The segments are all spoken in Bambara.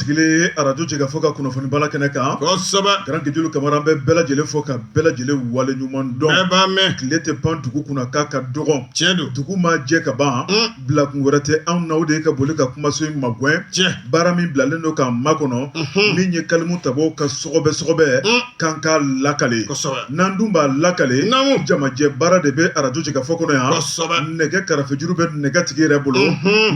sigilen arajo Jɛkafɔ ka kunnafoni bala kɛnɛ kan. Kosɛbɛ. Grand Gejulu Kamara, an bɛ bɛɛ lajɛlen fo ka bɛɛ lajɛlen wale ɲuman dɔn. Bɛɛ b'a mɛn. Tile tɛ pan dugu kunna k'a ka dɔgɔn. Tiɲɛ don. Dugu ma jɛ ka ban, bilakun wɛrɛ tɛ anw na, o de ye ka boli ka kumaso in magɛn. Tiɲɛ. Baara min bilalen don k'an makɔnɔ, min ye kalimu tabaw ka sɔgɔbɛ sɔgɔbɛ, k'an k'a lakale. Kosɛbɛ. N'an dun b'a lakale, Naamu. Jamajɛ baara de bɛ arajo Jɛkafɔ kɔnɔ yan. Kosɛbɛ. Nɛgɛ karafejuru bɛ nɛgɛtigi yɛrɛ bolo,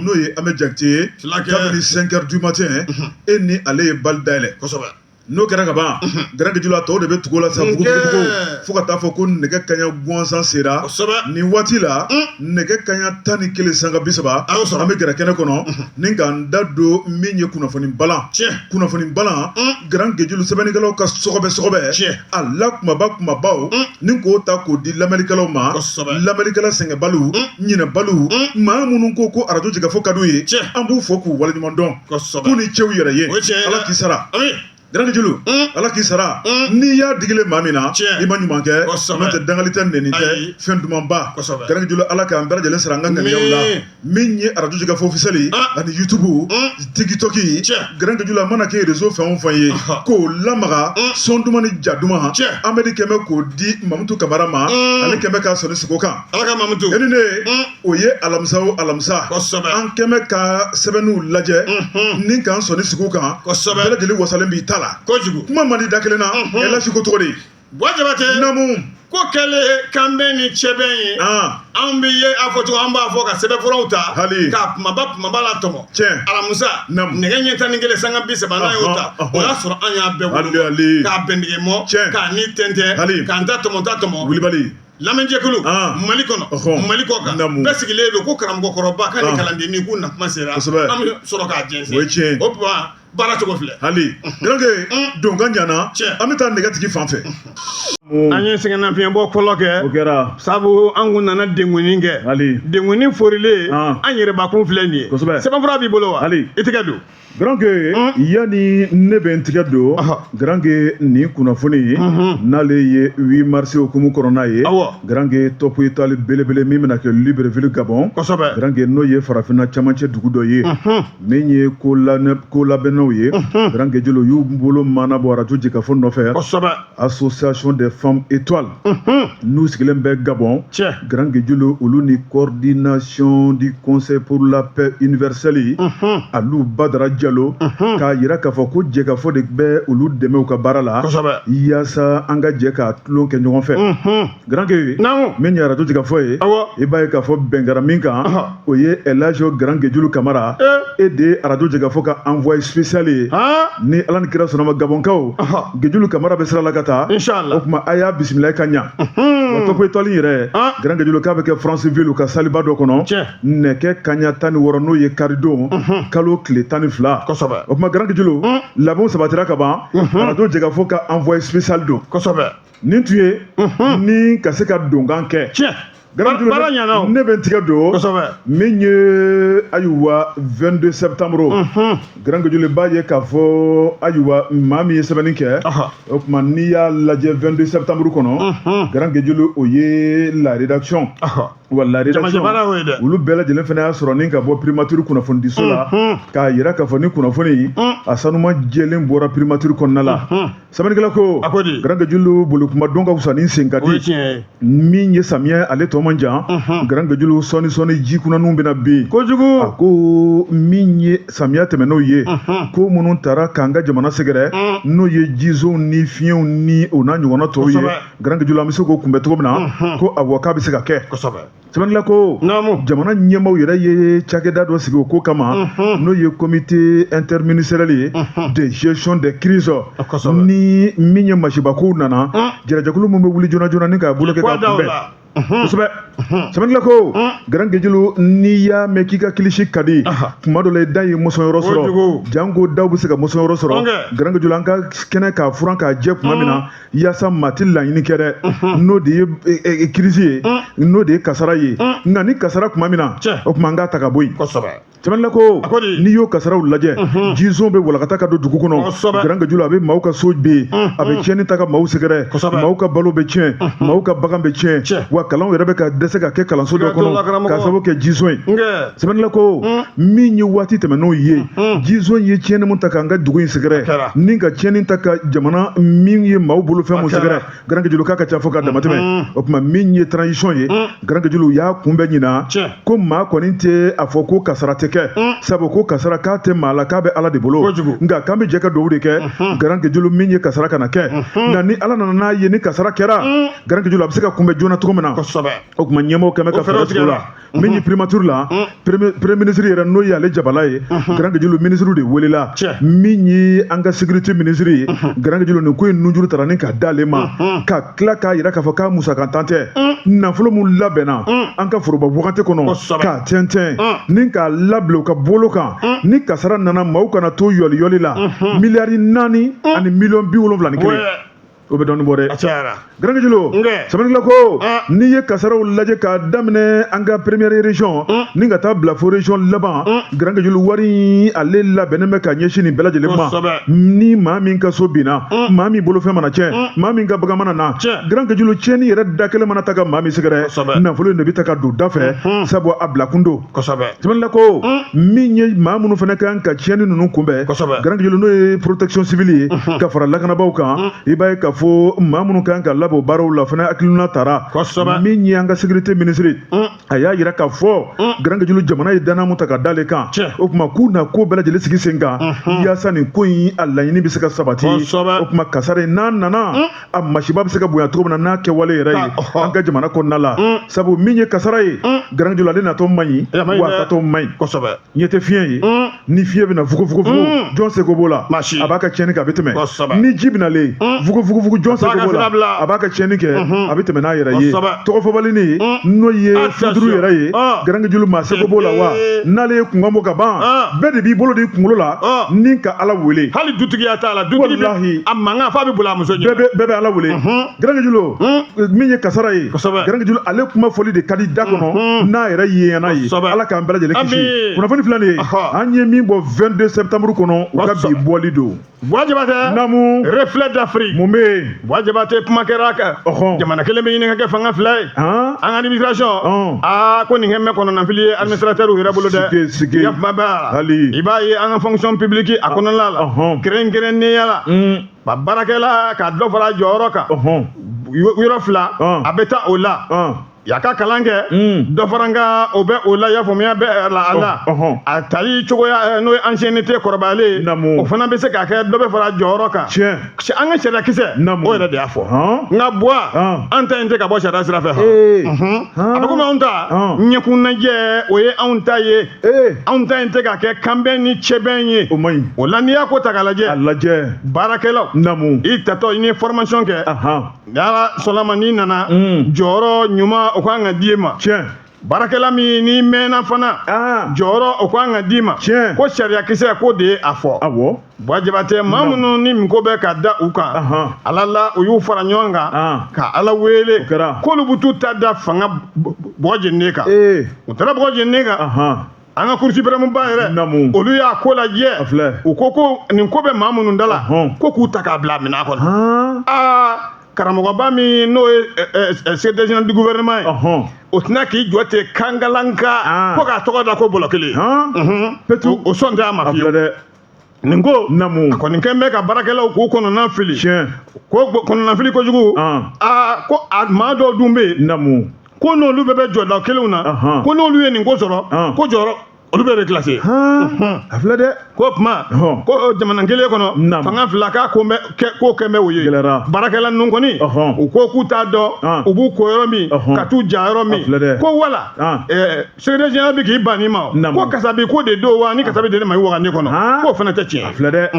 n'o ye Amɛ Jakite ye. Filakɛ. Kabini 5 heures du matin, e ni ale ye bali dayɛlɛ. Kosɛbɛ. N'o kɛra ka ban, Grand Gejulu, a tɔw de bɛ tugu o la sa bugubugu fo ka taa fɔ ko nɛgɛ kanɲɛ gansan sera. Kosɛbɛ. Nin waati la, nɛgɛ kanɲɛ 11 sanga 30, A y'o sɔrɔ. an bɛ gɛrɛ kɛnɛ kɔnɔ ni k'an da don min ye kunnafoni balan. Tiɲɛ. Kunnafoni balan, Grand Gejulu, sɛbɛnnikɛlaw ka sɔgɔbɛ sɔgɔbɛ, Tiɲɛ. a la kumaba kumabaw, ni k'o ta k'o di lamɛnnikɛlaw ma. Kosɛbɛ. Lamɛnnikɛla sɛgɛnbaliw, ɲinɛbaliw, maa minnu ko ko arajo Jɛkafɔ ka d'u ye, Tiɲɛ. an b'u fo k'u waleɲuman dɔn. Kosɛbɛ. K'u ni cɛw yɛrɛ ye. O ye tiɲɛ ye dɛ. Ala k'i sara. Ami. Grand Gejulu, Ala k'i sara. N'i y'a digilen maa min na, Tiɲɛ. i ma ɲuman kɛ. Kosɛbɛ. N'o tɛ, dangali tɛ, nɛni tɛ, Ayi. fɛn dumanba. Kosɛbɛ. Grand Gejulu, Ala k'an bɛɛ lajɛlen sara an ka ŋaniyaw la. Amiin. Min ye arajo Jɛkafɔ officiel ye ani YouTube, TikTok, Tiɲɛ. Grand Gejulu, a mana kɛ réseau fɛn o fɛn ye, k'o lamaga son duman ni ja duman, Tiɲɛ. Amedi kɛmɛ k'o di Mamutu Kamara ma, ale kɛmɛ k'a sɔnni sigi o kan. Ala ka Mamutu. E ni ne, o ye alamisa o alamisa, Kosɛbɛ. an kɛmɛ ka sɛbɛnniw lajɛ ni k'an sɔnni sigi o kan. Kosɛbɛ. Bɛɛ lajɛlen wasalen b'i ta la. Kojugu. Kuma man di da kelen na, Elasi ko cogo di? Buwa Jabate. Naamu. Ko kɛlen kanbɛn ni cɛbɛn ye. Anw bɛ ye a fɔ cogo, an b'a fɔ ka sɛbɛnfuraw ta. Hali. Ka kumaba kumaba la tɔmɔ. Tiɲɛ. Alamisa. Naamu. Nɛgɛ ɲɛ 11 sanga 30, n'a y'o ta, o y'a sɔrɔ an y'a bɛɛ Hali, wolo. hali. K'a bɛndige mɔ. Tiɲɛ. K'a ni tɛntɛn. Hali. K'an ta tɔmɔ ta tɔmɔ. Wulibali. Lamɛnjɛkulu Mali kɔnɔ, Mali kɔ kan, Naamu. bɛɛ sigilen don ko karamɔgɔkɔrɔba ka ni kalandennin k'u na kuma sera. Kosɛbɛ. An bɛ sɔrɔ k'a jɛnsɛn. O ye tiɲɛ ye. O tuma baara cogo filɛ. Hali Garanke, don ka ɲana, Tiɲɛ. an bɛ taa nɛgɛtigi fan fɛ. An ye sɛgɛnnafiɲɛbɔ fɔlɔ kɛ. O kɛra. Sabu an kun nana denkunni kɛ. Hali. Denkunni forilen, an yɛrɛbakun filɛ nin ye. Kosɛbɛ. Sɛbɛnfura b'i bolo wa? Hali. I tɛgɛ don. Garanke, yanni ne bɛ n tigɛ don, Garanke, nin kunnafoni n'ale ye 8 mars hukumu kɔnɔna ye, Garanke, top étoile belebele min bɛna kɛ Libreville, Gabon. Kosɛbɛ. Garanke, n'o ye farafinna camancɛ dugu dɔ ye, min ye ko labɛnnaw ye, Garanke Jolo, y'u bolo mana bɔ arajo Jɛkafɔ nɔfɛ. Kosɛbɛ. Association des femmes étoiles, n'u sigilen bɛ Gabon, Tiɲɛ. Garanke Jolo, olu ni coordination du conseil pour la paix universelle, alu Badara Jalo, k'a yira k'a fɔ ko Jɛkafɔ de bɛ olu dɛmɛ u ka baara la, Kosɛbɛ. yaasa an ka jɛ ka tulon kɛ ɲɔgɔn fɛ. Garanke, Naamu. min ye arajo Jɛkafɔ ye, i b'a ye k'a fɔ bɛn kɛra min kan, o ye Elhaji Garanke Julu Kamara, e de ye arajo Jɛkafɔ ka envoyé spécial ye. Ni Ala ni kira sɔnna ma, Gabɔnkaw, Gejulu Kamara bɛ sira la ka taa. Inshallah. O tuma a y'a bisimila ka ɲa. Wa top étoile yɛrɛ, Garanke Julu, k'a bɛ kɛ Franceville, u ka saliba dɔ kɔnɔ, Tiɲɛ. nɛgɛ kanɲɛ 16, n'o ye karidon kalo tile 12. Kosɛbɛ. O tuma Garanke Julu, labɛnw sabatira ka ban, arajo Jɛkafɔ ka envoyé spécial don. Kosɛbɛ. Nin tun ye ni ka se ka donkan kɛ. Tiɲɛ. Garanke Julu, Baara ɲɛna o. ne bɛ n tigɛ don. Kosɛbɛ. Min ye ayiwa 22 septembre, Garanke Julu, b'a ye k'a fɔ ayiwa maa min ye sɛbɛnni kɛ, o tuma n'i y'a lajɛ 22 septembre kɔnɔ, Garanke Julu, o ye la rédaction, wa la rédaction, Jamajɛ baara y'o ye dɛ. olu bɛɛ lajɛlen fana y'a sɔrɔ ni ka bɔ primature kunnafonidiso la, k'a yira k'a fɔ ni kunnafoni a sanuma jɛlen bɔra primature kɔnɔna la. Sɛbɛnnikɛla ko, A ko di? Garanke Julu, boli kuma dɔn ka fisa ni sen ka O ye di. tiɲɛ ye. Min ye samiyɛ, ale tɔ man jan, Garanke Julu, sɔɔni sɔɔni ji kunnaniw bɛna bin. Kojugu. A ko min ye samiyɛ tɛmɛn'o ye, ko minnu taara k'an ka jamana sɛgɛrɛ, n'o ye jizonw ni fiɲɛw ni o n'a ɲɔgɔnna tɔw ye, Garanke Julu, an bɛ se k'o kunbɛn cogo min na, ko awɔ, k'a bɛ se ka kɛ. Kosɛbɛ. Sɛbɛnnikɛla ko, Naamu. jamana ɲɛmaaw yɛrɛ ye cakɛda dɔ sigi o ko kama, n'o ye comité interministériel ye de gestion des crises. Ni min ye masibakow nana, jɛrɛjɛkulu min bɛ wuli joona joona ni k'a bolo kɛ k'a kunbɛn. Kosɛbɛ. Sɛbɛnnikɛla ko, Garanke Julu, n'i y'a mɛn k'i ka kilisi ka di, kuma dɔ la i da ye mɔsɔnyɔrɔ sɔrɔ, janko daw bɛ se ka mɔsɔnyɔrɔ sɔrɔ. Garanke Julu, an ka kɛnɛ k'a furan k'a jɛ tuma min na, yaasa maa tɛ laɲini kɛ dɛ, n'o de ye crise ye, n'o de ye kasara ye. Nka ni kasara tuma min na, o tuma an k'a ta ka bɔ yen. Sɛbɛnnikɛla ko, n'i y'o kasaraw lajɛ, jizon bɛ walakata ka don dugu kɔnɔ. Garanke Julu, a bɛ maaw ka so bin, a bɛ tiɲɛni ta ka maaw sɛgɛrɛ, maaw ka balo bɛ tiɲɛ, maaw ka bagan bɛ tiɲɛ. Wa Wa kalanw yɛrɛ bɛ ka dɛsɛ ka kɛ kalanso dɔ kɔnɔ k'a sababu kɛ jisɔn ye. Sɛbɛnnikɛla ko min ye waati tɛmɛnenw ye, jisɔn ye tiɲɛni mun ta k'an ka dugu in sɛgɛrɛ, ni ka tiɲɛni ta ka jamana min ye maaw bolofɛn mun sɛgɛrɛ, Garankejulu, k'a ka ca fo ka damatɛmɛ. O tuma min ye transition ye, Garankejulu, u y'a kunbɛn ɲinan ko maa kɔni tɛ a fɔ ko kasara tɛ kɛ, sabu ko kasara k'a tɛ maa la, k'a bɛ Ala de bolo, nka k'an bɛ jɛ ka dugawu de kɛ, Garankejulu, min ye kasara kana kɛ. Nka ni Ala nana n'a ye ni kasara kɛra, Garankejulu, a bɛ se ka kunbɛn joona cogo min na. O tuma ɲɛmɔgɔ kɛmɛ ka fɛɛrɛ tigɛ o la. Min ye primature la, premier ministre yɛrɛ, n'o ye ale jabala ye, Garankejulu, ministre de welela. Min ye an ka sécurité ministre ye, Garankejulu, nin ko in nunjuru tara ni ka d'ale ma, ka tila k'a yira k'a fɔ k'a musakantan tɛ. Nafolo mun labɛnna an ka foroba wagati kɔnɔ k'a tɛntɛn ni k'a labila u ka bolo kan, ni kasara nana, maaw kana to yɔliyɔli la, 4 miliyari 74 miliyɔn 71, o bɛ dɔɔnin bɔ dɛ. A cayara. Garankejulu, sɛbɛnnikɛla ko n'i ye kasaraw lajɛ k'a daminɛ an ka première région ni ka taa bila fo région laban, Garankejulu, wari in ale labɛnnen bɛ ka ɲɛsin nin bɛɛ lajɛlen ma. Ni maa min ka so binna, maa min bolofɛn mana tiɲɛ, maa min ka bagan mana na, Garankejulu, tiɲɛni yɛrɛ da kelen mana ta ka maa min sɛgɛrɛ, nafolo in de bɛ ta ka don da fɛ, sabu a bilakun don. Sɛbɛnnikɛla ko min ye maa minnu fana kan ka tiɲɛni ninnu kunbɛn, Garankejulu, n'o ye protection civile ye ka fara lakanabaaw kan, i b'a ye k'a fɔ maa minnu kan ka labɔ baaraw la fana, hakilina tara. Min ye an ka sécurité ministre, a y'a yira k'a fɔ, Garankejulu, jamana ye danaya mun ta ka d'ale kan, o tuma k'u na ko bɛɛ lajɛlen sigi sen kan yaasa nin ko in a laɲini bɛ se ka sabati. O tuma kasara in n'a nana, a masiba bɛ se ka bonya cogo min na n'a kɛwale yɛrɛ ye an ka jamana kɔnɔna la, sabu min ye kasara ye, Garankejulu, ale natɔ man ɲi wa a taatɔ man ɲi. Ɲɛ tɛ fiɲɛ ye. Ni fiɲɛ bɛna fugufugufugu, jɔn seko b'o la? A b'a ka tiɲɛni kɛ, a bɛ tɛmɛ. Ni ji bɛna le fugufugufugu, jɔn seko b'o la? A b'a ka tiɲɛni kɛ, a bɛ tɛmɛ n'a yɛrɛ ye. Tɔgɔfɔbalini, n'o ye foudre yɛrɛ ye, Garankejulu, maa seko b'o la wa? N'ale ye kunkan bɔ ka ban, bɛɛ de b'i bolo di kunkolo la ni ka Ala wele. Hali dutigiya t'a la, dutigi bɛ a mankan f'a bɛ boli a muso ɲɛ. Bɛɛ bɛ Ala wele. Garankejulu, min ye kasara ye, Garankejulu, ale kuma fɔli de ka di da kɔnɔ n'a yɛrɛ ye n'a ye. Ala k'an bɛɛ lajɛlen kisi. Kunnafoni filɛ nin ye, an ye min bɔ 22 septembre kɔnɔ, u ka bi bɔli don. Buwa Jabatɛ. Naamu. Reflet d'Afrique. Mun bɛ yen? Buwa Jabatɛ, kuma kɛra kan. Jamana kelen bɛ ɲini ka kɛ fanga fila ye. An ka administration. Aa, ko nin kɛ mɛ kɔnɔnafili ye administrateur yɛrɛ bolo dɛ. Sige sige. I ka kuma bɛ a la. Hali. I b'a ye an ka fonction publique a kɔnɔna la. Kɛrɛnkɛrɛnnenya la. Ba baarakɛla ka dɔ fara jɔyɔrɔ kan. Yɔrɔ fila. A bɛ taa o la. Ya ka kalan kɛ, dɔ fara n ka o bɛ o la, i y'a faamuya bɛ la a la. A tali cogoya, n'o ye ancienneté kɔrɔbayalen, o fana bɛ se ka kɛ dɔ bɛ fara jɔyɔrɔ kan. An ka sariya kisɛ, o yɛrɛ de y'a fɔ. Nka Buwa, an ta in tɛ ka bɔ sariya sira fɛ. A bɛ komi anw ta ɲɛkunnajɛ, o ye anw ta ye. Anw ta in tɛ ka kɛ kanbɛn ni cɛbɛn ye. O man ɲi. O la, n'i y'a ko ta k'a lajɛ. A lajɛ. Baarakɛlaw. I tatɔ, i ni formation kɛ. Ni Ala sɔnna ma, n'i nana, jɔyɔrɔ ɲuman o kan ka di e ma. Baarakɛla min n'i mɛnna fana, jɔyɔrɔ o kan ka d'i ma. Ko sariya kisɛ ko de ye a fɔ. Buwa Jabatɛ, maa minnu ni nin ko bɛ ka da u kan, Ala la u y'u fara ɲɔgɔn kan ka Ala wele k'olu bɛ t'u ta da fanga bɔgɔ jeninen kan. U taara bɔgɔ jeninen kan. An ka cour suprême ba yɛrɛ, olu y'a ko lajɛ, u ko ko nin ko bɛ maa minnu da la, ko k'u ta k'a bila minɛn kɔnɔ. Aa, karamɔgɔba min n'o ye secrétaire général du gouvernement ye, o tɛna k'i jɔ ten kankalanka ko k'a tɔgɔ da ko bɔlɔ kelen. O sɔn tɛ a ma fiyewu. Nin ko a kɔni kɛn bɛ ka baarakɛlaw k'u kɔnɔna fili. Ko kɔnɔna fili kojugu. Aa, ko a maa dɔw dun bɛ yen, ko n'olu bɛɛ bɛ jɔda kelenw na, ko n'olu ye nin ko sɔrɔ, ko jɔyɔrɔ olu bɛɛ bɛ classé. A filɛ dɛ. Ko tuma ko jamana kelen kɔnɔ fanga fila, k'a ko bɛ ko kɛ bɛ o ye. Baarakɛla ninnu kɔni, u ko k'u t'a dɔn u b'u ko yɔrɔ min ka t'u ja yɔrɔ min, ko wala secrétaire général bɛ k'i ban nin ma, ko kasabi ko de don wa, ni kasabi de ma i wagande kɔnɔ, k'o fana tɛ tiɲɛ. A filɛ dɛ.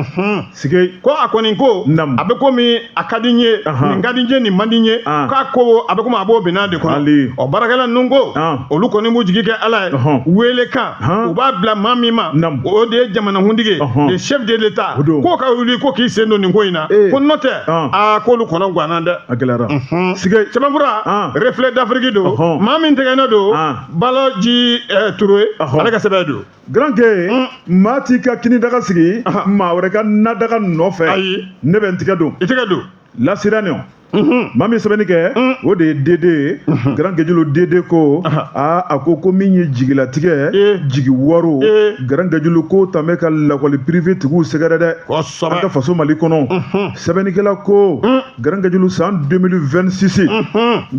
Sige. Ko a kɔni ko a bɛ komi a ka di n ye, nin ka di n ye, nin man di n ye, k'a ko a bɛ komi a b'o bɛnna de kɔnɔ. Ɔ, baarakɛla ninnu ko olu kɔni b'u jigi kɛ Ala ye. Wele kan u b'a bila maa min ma, o de ye jamanakuntigi ye, le chef de l'État, k'o ka wuli ko k'i sen don nin ko in na, ko n'o tɛ, aa, k'olu kɔnɔ ganna dɛ. A gɛlɛyara. Sige. Sɛbɛnfura Reflet d'Afrique don, maa min tɛgɛ don Balaji Ture, ale ka sɛbɛn don. Garankɛ, maa t'i ka kini daga sigi maa wɛrɛ ka na daga nɔfɛ. Ayi. Ne bɛ n tigɛ don. I tɛgɛ don. Lasira nin. Maa min sɛbɛnni kɛ, o de ye DD ye. Grand Gejulu DD ko aa, a ko ko min ye jigilatigɛ, jigi waro, Grand Gejulu ko ta bɛ ka lakɔli privé tigiw sɛgɛrɛ dɛ an ka faso Mali kɔnɔ. Sɛbɛnnikɛla ko, Grand Gejulu, san 2026,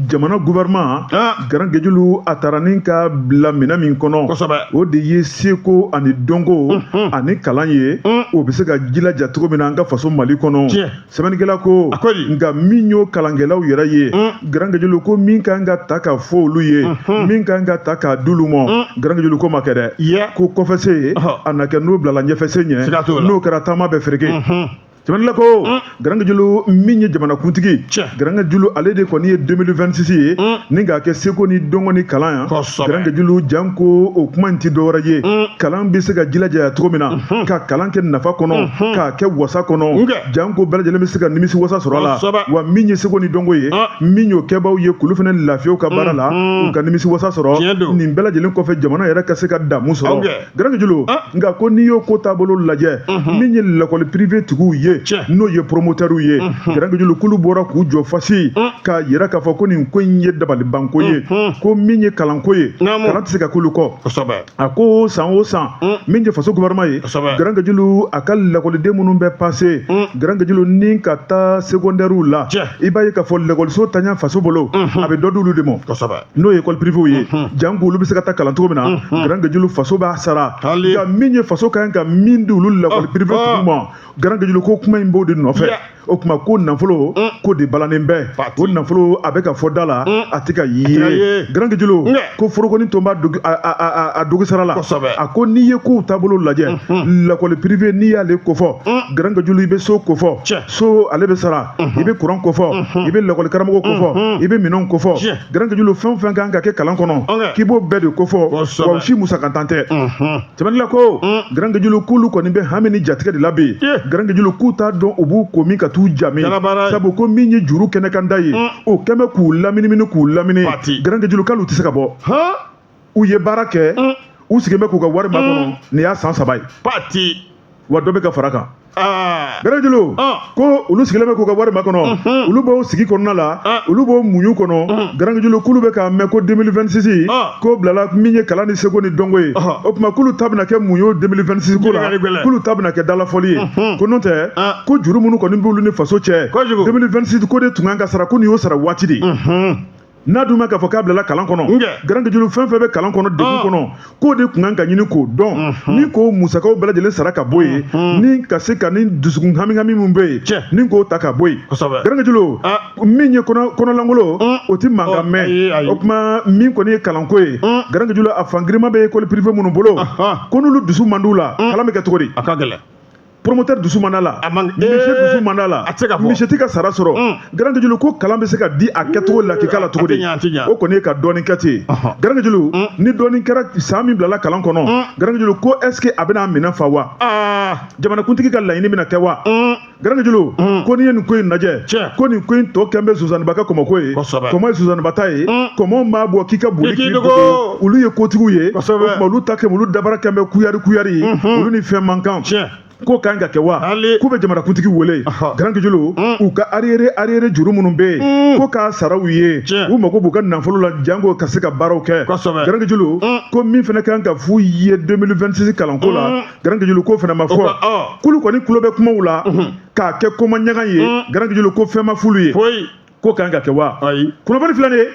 jamana gouvernement, Grand Gejulu, a taara ni ka bila minɛn min kɔnɔ, o de ye seko ani dɔnko ani kalan ye, o bɛ se ka jilaja cogo min na an ka faso Mali kɔnɔ. Sɛbɛnnikɛla ko, nka min y'o kalankɛlaw yɛrɛ ye, Grand Gejulu, ko min kan ka ta ka fɔ olu ye, min kan ka ta k'a d'olu ma, Grand Gejulu, ko ma kɛ dɛ. Ko kɔfɛsen a na kɛ n'o bilala ɲɛfɛsen ɲɛ, n'o kɛra taama bɛ fereke. Sɛbɛnnikɛla ko, Grand Gejulu, min ye jamanakuntigi, Grand Gejulu, ale de kɔni ye 2026 ye ni k'a kɛ seko ni dɔnko ni kalan yan. Grand Gejulu, janko o kuma in tɛ dɔwɛrɛ ye, kalan bɛ se ka jilajaya cogo min na, ka kalan kɛ nafa kɔnɔ, k'a kɛ wasa kɔnɔ, janko bɛɛ lajɛlen bɛ se ka nimisi wasa sɔrɔ a la. Wa min ye seko ni dɔnko ye, min y'o kɛbaaw ye, k'olu fana lafiya u ka baara la, u ka nimisi wasa sɔrɔ. Nin bɛɛ lajɛlen kɔfɛ, jamana yɛrɛ ka se ka damu sɔrɔ. Grand Gejulu, nka ko n'i y'o ko taabolo lajɛ, min ye lakɔli privé tigiw ye, n'o ye promoteurw ye, Grand Gejulu, k'olu bɔra k'u jɔ fasi k'a yira k'a fɔ ko nin ko in ye dabalibanko ye, ko min ye kalanko ye, kalan tɛ se ka k'olu kɔ. A ko san o san, min ye faso gouvernement ye, Grand Gejulu, a ka lakɔliden minnu bɛ passer, Grand Gejulu, ni ka taa secondaire la, i b'a ye k'a fɔ lakɔliso taɲa faso bolo, a bɛ dɔ d'olu de ma, n'o ye école privée ye, janko olu bɛ se ka taa kalan cogo min na. Grand Gejulu, faso b'a sara. Nka min ye faso kan ka min di olu lakɔli privé tigiw ma, Grand Gejulu, ko kuma in b'o de nɔfɛ. O tuma ko nafolo ko de balannen bɛ, o nafolo a bɛ ka fɔ da la, a tɛ ka ye. Grand Gejulu ko forokoni tun b'a a dogo sara la. A ko n'i ye kow taabolo lajɛ, lakɔli privé, n'i y'ale kofɔ, Grand Gejulu, i bɛ so kofɔ, so ale bɛ sara, i bɛ kuran kofɔ, i bɛ lakɔli karamɔgɔ kofɔ, i bɛ minɛnw kofɔ. Grand Gejulu, fɛn o fɛn kan ka kɛ kalan kɔnɔ, k'i b'o bɛɛ de kofɔ, wa o si musakantan tɛ. Sɛbɛnnikɛla ko, Grand Gejulu, k'olu kɔni bɛ hami ni jatigɛ de la bi. Grand Gejulu, k'u t'a dɔn u b'u ko min ka t'u ja min, sabu ko min ye juru kɛnɛkanda ye, o kɛn bɛ k'u laminimini, k'u lamini. Grand Gejulu, k'olu tɛ se ka bɔ. U ye baara kɛ, u sigilen bɛ k'u ka wari makɔnɔ, nin y'a san 3 ye, wa dɔ bɛ ka fara kan. Grand Gejulu ko olu sigilen bɛ k'u ka wari makɔnɔ, olu b'o sigi kɔnɔna la, olu b'o muɲu kɔnɔ. Grand Gejulu, k'olu bɛ k'a mɛn ko 2026 ko bilala min ye kalan ni seko ni dɔnko ye. O tuma k'olu ta bɛna kɛ mun ye 2026 ko la? K'olu ta bɛna kɛ dalafɔli ye, ko n'o tɛ, ko juru minnu kɔni b'olu ni faso cɛ, 2026 ko de tun kan ka sara, ko nin y'o sara waati de ye. N'a dun ma k'a fɔ k'a bilala kalan kɔnɔ, Grand Gejulu, fɛn fɛn bɛ kalan kɔnɔ degun kɔnɔ, k'o de tun kan ka ɲini k'o dɔn, ni k'o musakaw bɛɛ lajɛlen sara ka bɔ yen, ni ka se ka ni dusukun hami hami min bɛ yen, ni k'o ta ka bɔ yen. Grand Gejulu, min ye kɔnɔlankolon, o tɛ mankan mɛn. O tuma min kɔni ye kalanko ye, Grand Gejulu, a fan girinma bɛ école privée minnu bolo, ko n'olu dusu man d'u la, kalan bɛ kɛ cogo di? A ka gɛlɛn. Promoteur dusu man d'a la, monsieur dusu man d'a la, monsieur tɛ ka sara sɔrɔ. Grand Gejulu, ko kalan bɛ se ka di a kɛcogo lakika la cogo di? O kɔni ye ka dɔɔnin kɛ ten. Grand Gejulu, ni dɔɔnin kɛra san min bilala kalan kɔnɔ, Grand Gejulu, ko est ce que a bɛna minɛn fa wa? Jamanakuntigi ka laɲini bɛna kɛ wa? Grand Gejulu, ko n'i ye nin ko in lajɛ, ko nin ko in tɔ kɛn bɛ Suzaniba ka kɔmɔko ye. Kɔmɔ ye Suzaniba ta ye, kɔmɔ m'a bɔ k'i ka boli k'i dogo. Olu ye kotigiw ye, o tuma olu ta kɛ, olu dabara kɛn bɛ kuyari kuyari, olu ni fɛn man kan. Ko kan ka kɛ wa? K'u bɛ jamanakuntigi wele, Grand Gejulu, u ka arriéré juru minnu bɛ yen, ko k'a sara u ye. U mago b'u ka nafolo la, jango ka se ka baaraw kɛ. Grand Gejulu, ko min fana kan ka f'u ye 2026 kalanko la, Grand Gejulu, k'o fana ma fɔ. K'olu kɔni tulo bɛ kumaw la k'a kɛ koma ɲaga ye. Grand Gejulu, ko fɛn ma f'olu ye. Ko kan ka kɛ wa? Kunnafoni filɛ nin ye,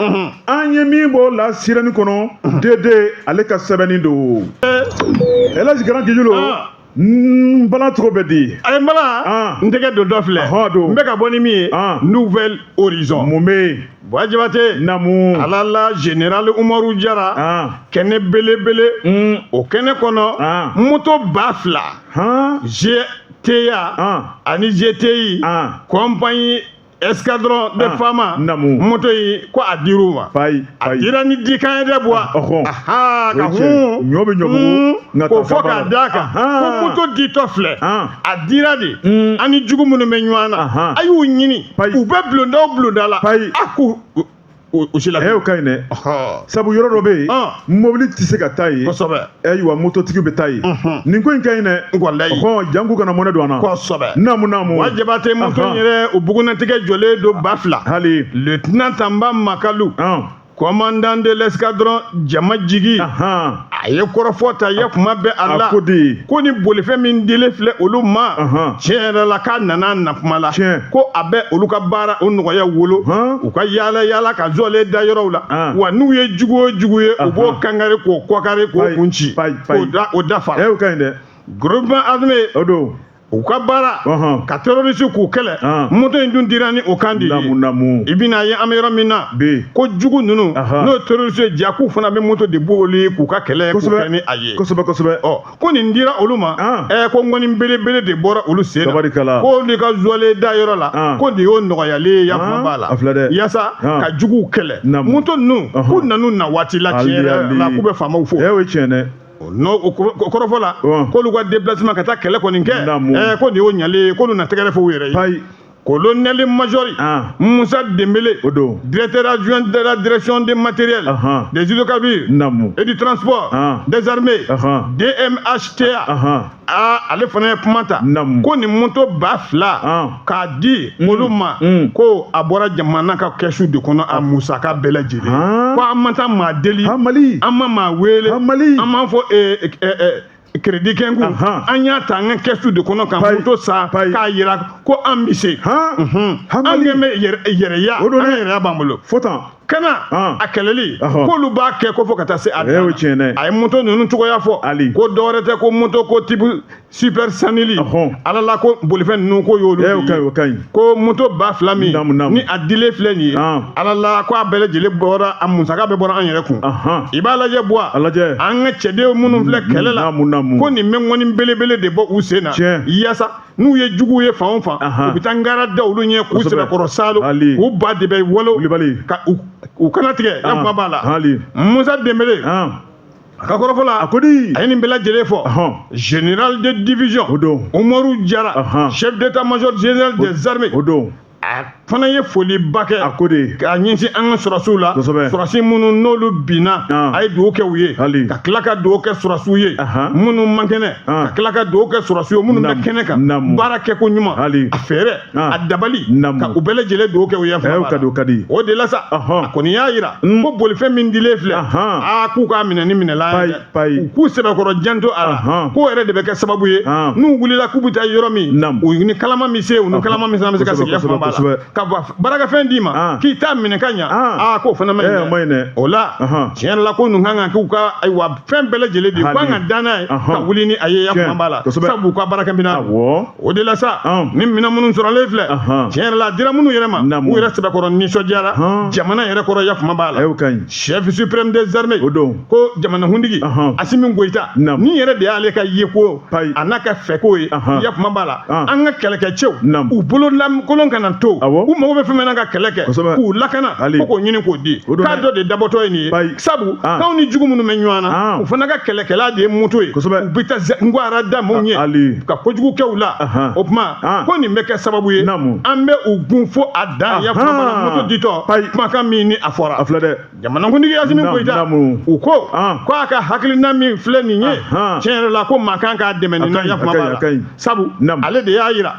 an ye min bɔ la sirani kɔnɔ, DD ale ka sɛbɛnni don. Elhaji Grand Gejulu, n bala tɔgɔ bɛ di? A ye n bala, n tɛgɛ don dɔ filɛ, n bɛ ka bɔ ni min ye, Nouvel Horizon. Mun bɛ yen? Buwa Jabate. Namu. Ala la général Umaru Jara, kɛnɛ belebele, o kɛnɛ kɔnɔ, moto 2000, GTA ani GTI, compagnie escadron de FAMa, moto yi, ko a dir'u ma. A dira ni dikan ye dɛ, Buwa. Ka hun ɲɔ bɛ ɲɔbugu. K'o fɔ k'a d'a kan ko moto ditɔ filɛ, a dira de an ni jugu minnu bɛ ɲɔgɔn na, a y'u ɲini, u bɛ bulonda o bulonda la, a k'u u si la. O ka ɲi dɛ, sabu yɔrɔ dɔ bɛ yen, mobili tɛ se ka taa yen. Ayiwa, mototigiw bɛ taa yen. Nin ko in ka ɲi dɛ. Walayi. Ɔhɔn, janko kana mɔnɛ don an na. Naamu, naamu. Wa Jabate, moto in yɛrɛ, u bugunnatigɛ jɔlen don 2000. Hali. Lieutenant Tanba Makalu, commandant de l'escadron Jama Jigi, a ye kɔrɔfɔ ta, ye kuma bɛɛ a la. A ko di? Ko ni bolifɛn min dilen filɛ olu ma, tiɲɛ yɛrɛ la, k'a nana na kuma la, ko a bɛ olu ka baara o nɔgɔya wolo, u ka yaala yaala ka zɔlen da yɔrɔw la. Wa n'u ye jugu o jugu ye, u b'o kankari, k'o kɔkari, k'o kun ci, k'o da o da fara. O ka ɲi dɛ. Groupement armé O don. u ka baara ka terroriste k'u kɛlɛ, moto in dun dira ni o kan de ye. Naamu, naamu. I bɛna ye an bɛ yɔrɔ min na, bi ko jugu ninnu, n'o ye terroriste ye, ja k'u fana bɛ moto de boli k'u ka kɛlɛ k'u kɛ ni a ye. Kosɛbɛ, kosɛbɛ. Ɔ, ko nin dira olu ma, ko ŋɔni belebele de bɔra olu sen na. Tabarikala. Ko olu ka zɔlen da yɔrɔ la, ko nin y'o nɔgɔyalen ye, ya kuma b'a la. A filɛ dɛ. Yaasa ka juguw kɛlɛ. Moto ninnu, k'u nan'u na waati la, tiɲɛ yɛrɛ la, k'u bɛ faamaw fo. O ye tiɲɛ dɛ. N'o o kɔrɔfɔ la, k'olu ka déplacement ka taa kɛlɛ kɔni kɛ, ko nin y'o ɲalen ye, k'olu na tɛgɛrɛ fɔ u yɛrɛ ye. Colonel major Moussa Dembélé, O don. directeur adjoint de la direction des matériels, des hydrocarbures et du transport des armées, DMHTA, aa, ale fana ye kuma ta. Ko nin moto 2000 k'a di olu ma, ko a bɔra jamana ka kɛsu de kɔnɔ, a musaka bɛɛ lajɛlen. Ko an ma taa maa deli, Mali, an ma maa wele, Mali, an m'a fɔ crédit kɛ n kun, an y'a ta an ka kɛsu de kɔnɔ ka moto san, k'a yira ko an bɛ se, an kɛn bɛ yɛrɛya, an ka yɛrɛya b'an bolo. Fo tan. Kana a kɛlɛli, k'olu b'a kɛ ko fo ka taa se a dan. Tiɲɛ. A ye moto ninnu cogoya fɔ. Ali. Ko dɔwɛrɛ tɛ, ko moto ko type super Sanili. Ala la, ko bolifɛn ninnu, ko y'olu. O ka ɲi, o ka ɲi. Ko moto 2000 min ni a dilen filɛ nin ye, Ala la, ko a bɛɛ lajɛlen bɔra, a musaka bɛɛ bɔra an yɛrɛ kun. I b'a lajɛ Buwa, A lajɛ. an ka cɛden minnu filɛ kɛlɛ la, ko nin bɛ ŋɔni belebele de bɔ u sen na, yaasa n'u ye juguw ye fan o fan, u bɛ taa ngara da olu ɲɛ, k'u sɛbɛkɔrɔ saalo, k'u ba de bɛ walo, ka u kana tigɛ, ya kuma b'a la. Musa Dembele, a ka kɔrɔfɔ la, A ko di? A ye nin bɛɛ lajɛlen fɔ. Général de division O don. Umaru Jara, chef d'état-major général des armées, O don. a fana ye foliba kɛ. A ko de? K'a ɲɛsin an ka sɔrɔsiw la, sɔrɔsi minnu n'olu binna, a ye dugawu kɛ u ye, ka tila ka dugawu kɛ sɔrɔsiw ye minnu man kɛnɛ, ka tila ka dugawu kɛ sɔrɔsiw ye minnu bɛ kɛnɛ kan, baara kɛ ko ɲuman, a fɛɛrɛ, a dabali, ka u bɛɛ lajɛlen dugawu kɛ u ye. Ka di, ka di. O de la sa, a kɔni y'a yira ko bolifɛn min dilen filɛ, aa, k'u k'a minɛ ni minɛlan ye dɛ, u k'u sɛbɛkɔrɔ janto a la, k'o yɛrɛ de bɛ kɛ sababu ye, n'u wulila k'u bɛ taa yɔrɔ min, u ni kalama min se, u ni kalama min fana bɛ se ka sigi kuma b'a la. Ka baarakɛfɛn d'i ma k'i t'a minɛ ka ɲa, aa, k'o fana man ɲi dɛ. O la, tiɲɛ yɛrɛ la, ko ninnu kan ka k'u ka, ayiwa, fɛn bɛɛ lajɛlen de, u kan ka da n'a ye ka wuli ni a ye, ya kuma b'a la, sabu u ka baarakɛminɛn. O de la sa, ni minɛn minnu sɔrɔlen filɛ, tiɲɛ yɛrɛ la, a dira minnu yɛrɛ ma, u yɛrɛ sɛbɛkɔrɔ nisɔndiyara jamana yɛrɛ kɔrɔ, ya kuma b'a la. Chef suprême des armées, O don. ko jamanakuntigi Asimi Goyita, ni yɛrɛ de y'ale ka yeko a n'a ka fɛko ye, ya kuma b'a la. An ka kɛlɛkɛcɛw, u bolo lankolon kana to, u mago bɛ fɛn min na ka kɛlɛ kɛ, k'u lakana, ko k'o ɲini k'o di, k'a dɔ de dabɔtɔ ye nin ye, sabu k'anw ni jugu minnu bɛ ɲɔgɔn na, u fana ka kɛlɛkɛla de ye moto ye, u bɛ taa ngwara da maaw ɲɛ ka kojugu kɛ u la. O tuma, ko nin bɛ kɛ sababu ye, an bɛ u gun fo a dan, ya kuma b'a la. Moto ditɔ, kumakan min ni a fɔra, A filɛ dɛ. Jamanakuntigi Asimi Goyita, u ko ko a ka hakilina min filɛ nin ye, tiɲɛ yɛrɛ la, ko maa kan k'a dɛmɛ nin na, ya kuma b'a la, sabu ale de y'a yira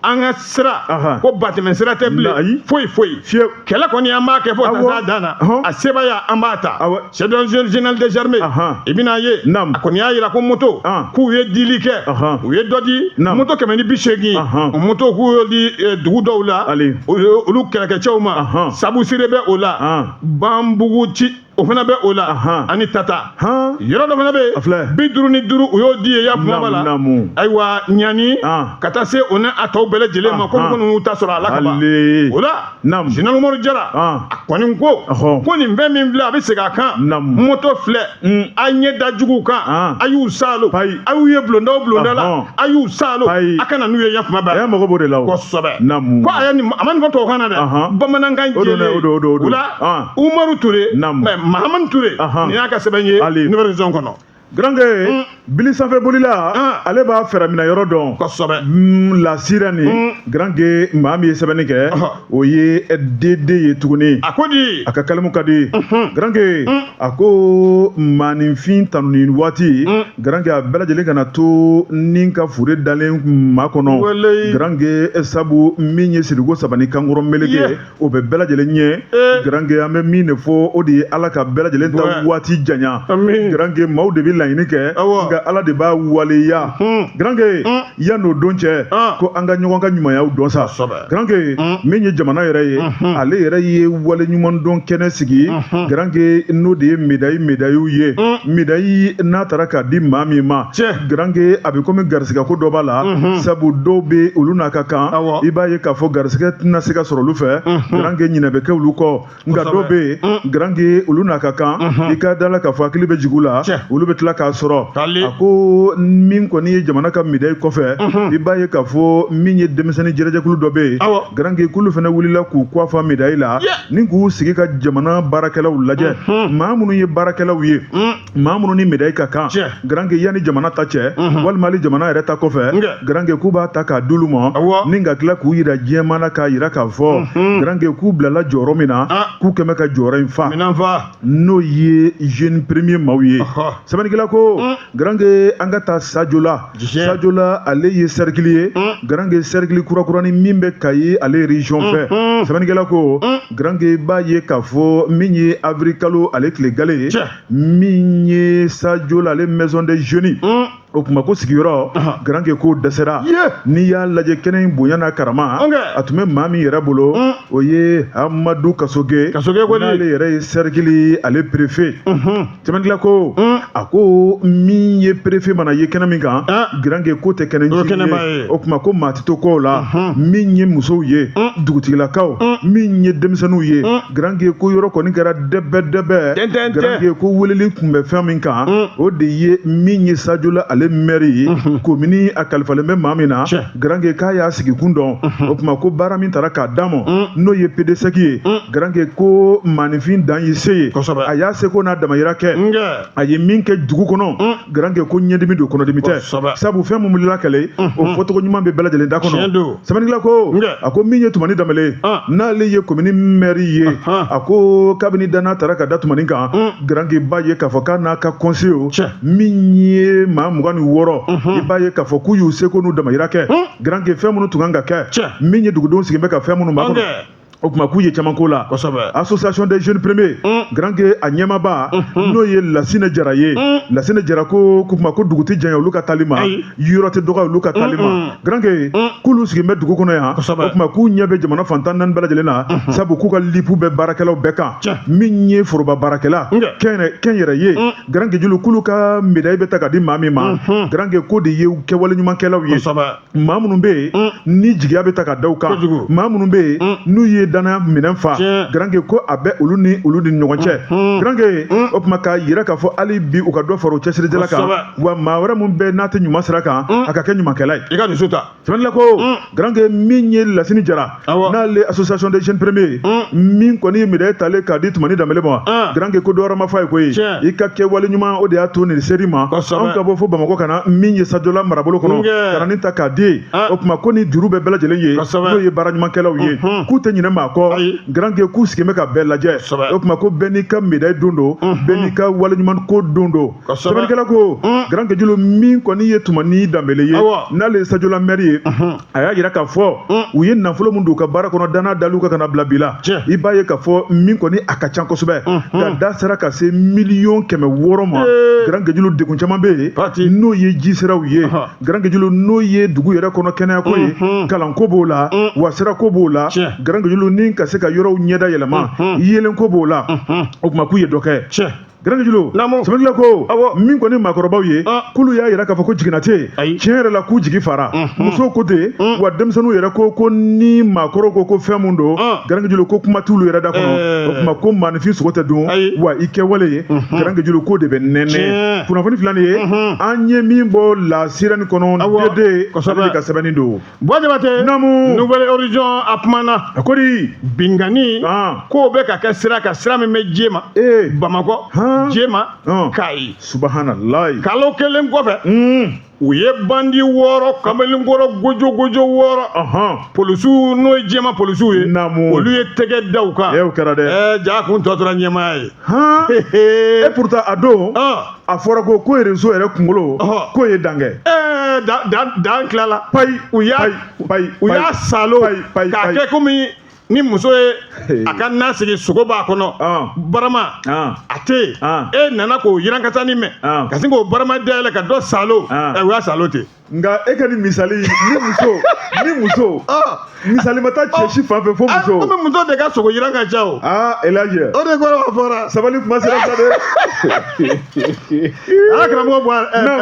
an ka sira ko batɛmɛ sira tɛ bilen, foyi foyi. Kɛlɛ kɔni, an b'a kɛ fo ka taa dan na, a sebaaya an b'a ta. Chef général des armées, i bɛna ye, a kɔni y'a yira ko moto k'u ye dili kɛ, u ye dɔ di, moto 180, o moto k'u y'o di dugu dɔw la, olu kɛlɛkɛcɛw ma. Sabusire bɛ o la, Banbugu ci, o fana bɛ o la, ani Tata. Yɔrɔ dɔ fana bɛ yen, 55, u y'o di ye, ya kuma b'a la. Ayiwa, Ɲani ka taa se o n'a tɔw bɛɛ lajɛlen ma, komi ko ninnu ta sɔrɔ a la ka ban. O la, général Umaru Jara, a kɔni ko ko nin fɛn min filɛ, a bɛ segin a kan, moto filɛ, a ɲɛ da juguw kan, a y'u saalo, a y'u ye bulonda o bulonda la, a y'u saalo, a ka na n'u ye, ya kuma bɛɛ. Ɛ, mago b'o de la o. Kosɛbɛ. Ko a ye nin, a ma nin fɔ tubabukan na dɛ, bamanankan jɛlen. O la, Umaru Ture, Mahamani Ture, nin y'a ka sɛbɛn ye Nouvelle Horizon kɔnɔ. Garankɛ. Bili sanfɛ bolila ale b'a fɛrɛ minɛ yɔrɔ dɔn. Kosɛbɛ. La Sirène Garange, maa min ye sɛbɛnni kɛ, o ye DD ye tuguni. A ko di? A ka kalimu ka di. Garange a ko maaninfin tanuni waati, Garange, a bɛɛ lajɛlen kana to ni ka fure dalen maa kɔnɔ. Garange, sabu min ye siriko saba ni kankɔrɔ meleke, o bɛ bɛɛ lajɛlen ɲɛ. Garange, an bɛ min de fɔ, o de ye Ala ka bɛɛ lajɛlen ta waati janya. Garange, maaw de bɛ laɲini kɛ, nka Ala de b'a waleya. Garange, yan'o don cɛ, ko an ka ɲɔgɔn ka ɲumanyaw dɔn sa. Garange, min ye jamana yɛrɛ ye, ale yɛrɛ ye wale ɲuman dɔn kɛnɛ sigi. Garange, n'o de ye médaille médaillew ye. Médaille n'a taara k'a di maa min ma, Garange, a bɛ komi garisigɛ ko dɔ b'a la, sabu dɔw bɛ olu n'a ka kan, i b'a ye k'a fɔ garisigɛ tɛna se ka sɔrɔ olu fɛ. Garange, ɲinɛ bɛ kɛ olu kɔ, nka dɔw bɛ yen, Garange, olu n'a ka kan, i ka da la k'a fɔ hakili bɛ jigin u la, olu bɛ tila k'a sɔrɔ. A ko min kɔni ye jamana ka médaille kɔfɛ, i b'a ye k'a fɔ min ye denmisɛnnin jɛrɛjɛkulu dɔ bɛ yen, Garange, k'olu fana wulila k'u kɔ fa médaille la ni k'u sigi ka jamana baarakɛlaw lajɛ, maa minnu ye baarakɛlaw ye, maa minnu ni médaille ka kan. Garange, yanni jamana ta cɛ, walima hali jamana yɛrɛ ta kɔfɛ, Garange, k'u b'a ta k'a d'olu ma ni ka tila k'u yira diɲɛmaa na, k'a yira k'a fɔ, Garange, k'u bilala jɔyɔrɔ min na, k'u kɛmɛ ka jɔyɔrɔ in fa, n'o ye jeune premier maaw ye. Sɛbɛnnikɛla ko, Garange, an ka taa Sajola. Sajola, ale ye cercle ye, Garange, cercle kurakurani min bɛ Kayi ale région fɛ. Sɛbɛnnikɛla ko, Garange, b'a ye k'a fɔ min ye avril kalo ale tile gale ye, min ye Sajola ale maison des jeunes, o tuma ko sigiyɔrɔ, Garange, k'o dɛsɛra. N'i y'a lajɛ kɛnɛ in bonya n'a karama, a tun bɛ maa min yɛrɛ bolo, o ye Amadu Kasoge, n'ale yɛrɛ ye cercle ale préfet. Sɛbɛnnikɛla ko, a ko min ye préfet mana ye kɛnɛ min kan, Garange, ko tɛ kɛnɛ ncinin ye. O tuma ko maa tɛ to kɔw la, min ye musow ye, dugutigilakaw, min ye denmisɛnninw ye. Garange, ko yɔrɔ kɔni kɛra dɛbɛ dɛbɛ. Garange, ko weleli tun bɛ fɛn min kan, o de ye min ye Sajola ale maire ye, komini a kalifalen bɛ maa min na. Garange, k'a y'a sigikun dɔn. O tuma ko baara min taara k'a d'a ma, n'o ye PDSEC ye, Garange, ko maaninfin dan y'i se ye. A y'a seko n'a damayira kɛ. A ye min kɛ dugu kɔnɔ, Garange, ko ɲɛdimi don, kɔnɔdimi tɛ, sabu fɛn min wulila kɛlɛ, o fɔcogo ɲuman bɛ bɛɛ lajɛlen da kɔnɔ. Sɛbɛnnikɛla ko, a ko min ye Tumani Danbɛlɛ ye, n'ale ye komini mɛri ye, a ko kabini danna taara ka da Tumani kan, Garange, b'a ye k'a fɔ k'a n'a ka conseil min ye maa 26, i b'a ye k'a fɔ k'u y'u seko n'u damayira kɛ. Garange, fɛn minnu tun kan ka kɛ, min ye dugudenw sigilen bɛ ka fɛn minnu makɔnɔ, o tuma k'u ye caman ko la. Association des jeunes premiers, Garange, a ɲɛmaaba, n'o ye Lasinɛ Jara ye. Lasinɛ Jara ko k'o tuma ko dugu tɛ janya olu ka taali ma, yɔrɔ tɛ dɔgɔ olu ka taali ma. Garange, k'olu sigilen bɛ dugu kɔnɔ yan, o tuma k'u ɲɛ bɛ jamana fan 14 bɛɛ lajɛlen na, sabu k'u ka lipu bɛ baarakɛlaw bɛɛ kan, min ye foroba baarakɛla, kɛnyɛrɛ ye. Garange julu, k'olu ka médaille bɛ ta ka di maa min ma, Garange, k'o de ye kɛwale ɲumankɛlaw ye, maa minnu bɛ yen ni jigiya bɛ ta ka da u kan, maa minnu bɛ yen n'u ye danaya minɛn fa. Garange, ko a bɛ olu ni olu ni ɲɔgɔn cɛ. Garange, o tuma k'a yira k'a fɔ hali bi u ka dɔ fara u cɛsirijala kan, wa maa wɛrɛ min bɛ n'a tɛ ɲuman sira kan, a ka kɛ ɲumankɛla ye. I ka dusu ta. Sɛbɛnnikɛla ko, Garange, min ye Lasini Jara, n'ale association des jeunes premiers, min kɔni ye médaille talen k'a di Tumani Danbɛlɛ ma, Garange, ko dɔwɛrɛ ma f'a ye koyi, i ka kɛwale ɲuman, o de y'a to nin ser'i ma. Anw ka bɔ fo Bamakɔ ka na min ye Sajola marabolo kɔnɔ, ka na nin ta k'a di. O tuma ko ni juru bɛ bɛɛ lajɛlen ye, n'o ye baara ɲumankɛlaw ye, k'u tɛ ɲinɛ maa kɔ. Garange, k'u sigilen bɛ ka bɛɛ lajɛ. O tuma ko bɛɛ n'i ka médaille don don, bɛɛ n'i ka wale ɲuman ko don don. Sɛbɛnnikɛla ko, Garange julu, min kɔni ye Tumani Danbɛlɛ ye, n'ale ye Sajola maire ye, a y'a jira k'a fɔ u ye nafolo min don u ka baara kɔnɔ, danna dalu ka kana bila bi la, i b'a ye k'a fɔ min kɔni a ka ca kosɛbɛ, ka da sera ka se 600 000 000 ma. Garange julu, degun caman bɛ yen, n'o ye ji siraw ye. Garange julu, n'o ye dugu yɛrɛ kɔnɔ kɛnɛyako ye, kalanko b'o la, wa sirako b'o la. Garange julu, ni ka se ka yɔrɔw ɲɛda yɛlɛma, yeelenko b'o la. O tuma k'u ye dɔ kɛ. Garange julu, sɛbɛnnikɛla ko, min kɔni maakɔrɔbaw ye, k'olu y'a yira k'a fɔ ko jiginna tɛ yen. Tiɲɛ yɛrɛ la, k'u jigi fara. Musow ko ten, wa denmisɛnninw yɛrɛ ko ko ni maakɔrɔw ko ko fɛn mun don, Garange julu, ko kuma t'olu yɛrɛ da kɔnɔ. O tuma ko maaninfin sogo tɛ dun, wa i kɛwale ye, Garange julu, k'o de bɛ nɛnɛ. Kunnafoni filɛ nin ye, an ye min bɔ La Sirène kɔnɔ, DD ale de ka sɛbɛnni don. Buwa Jabate. Naamu. Nouvel Horizon a kumana. A ko di? Binkanni. K'o bɛ ka kɛ sira kan, sira min bɛ Jema. Bamakɔ. Jema, Kayi. Subahanallahi. Kalo kelen kɔfɛ, u ye bandi 6, kamalenkɔrɔ gojogojo 6, polisiw, n'o ye Jema polisiw ye, olu ye tɛgɛ da u kan. O kɛra dɛ. Ja kun tɔ tora ɲɛmaaya ye. Et pourtant a don, a fɔra ko réseau yɛrɛ kunkolo k'o ye dan kɛ. Dan tilala. Payi. U y'a payi. U y'a salo k'a kɛ komi ni muso ye a ka na sigi, sogo b'a kɔnɔ, barama a tɛ yen, e nana k'o yirankatani mɛn ka sin k'o barama dayɛlɛ ka dɔ salo, u y'a salo ten. Nka e ka nin misali, ni muso misali ma taa cɛ si fan fɛ fo muso. Komi muso de ka sogo yiran ka ca o. Aa, Elhaji. O de kɔrɔ b'a fɔra. Sabali kuma sera sa dɛ. Ala karamɔgɔ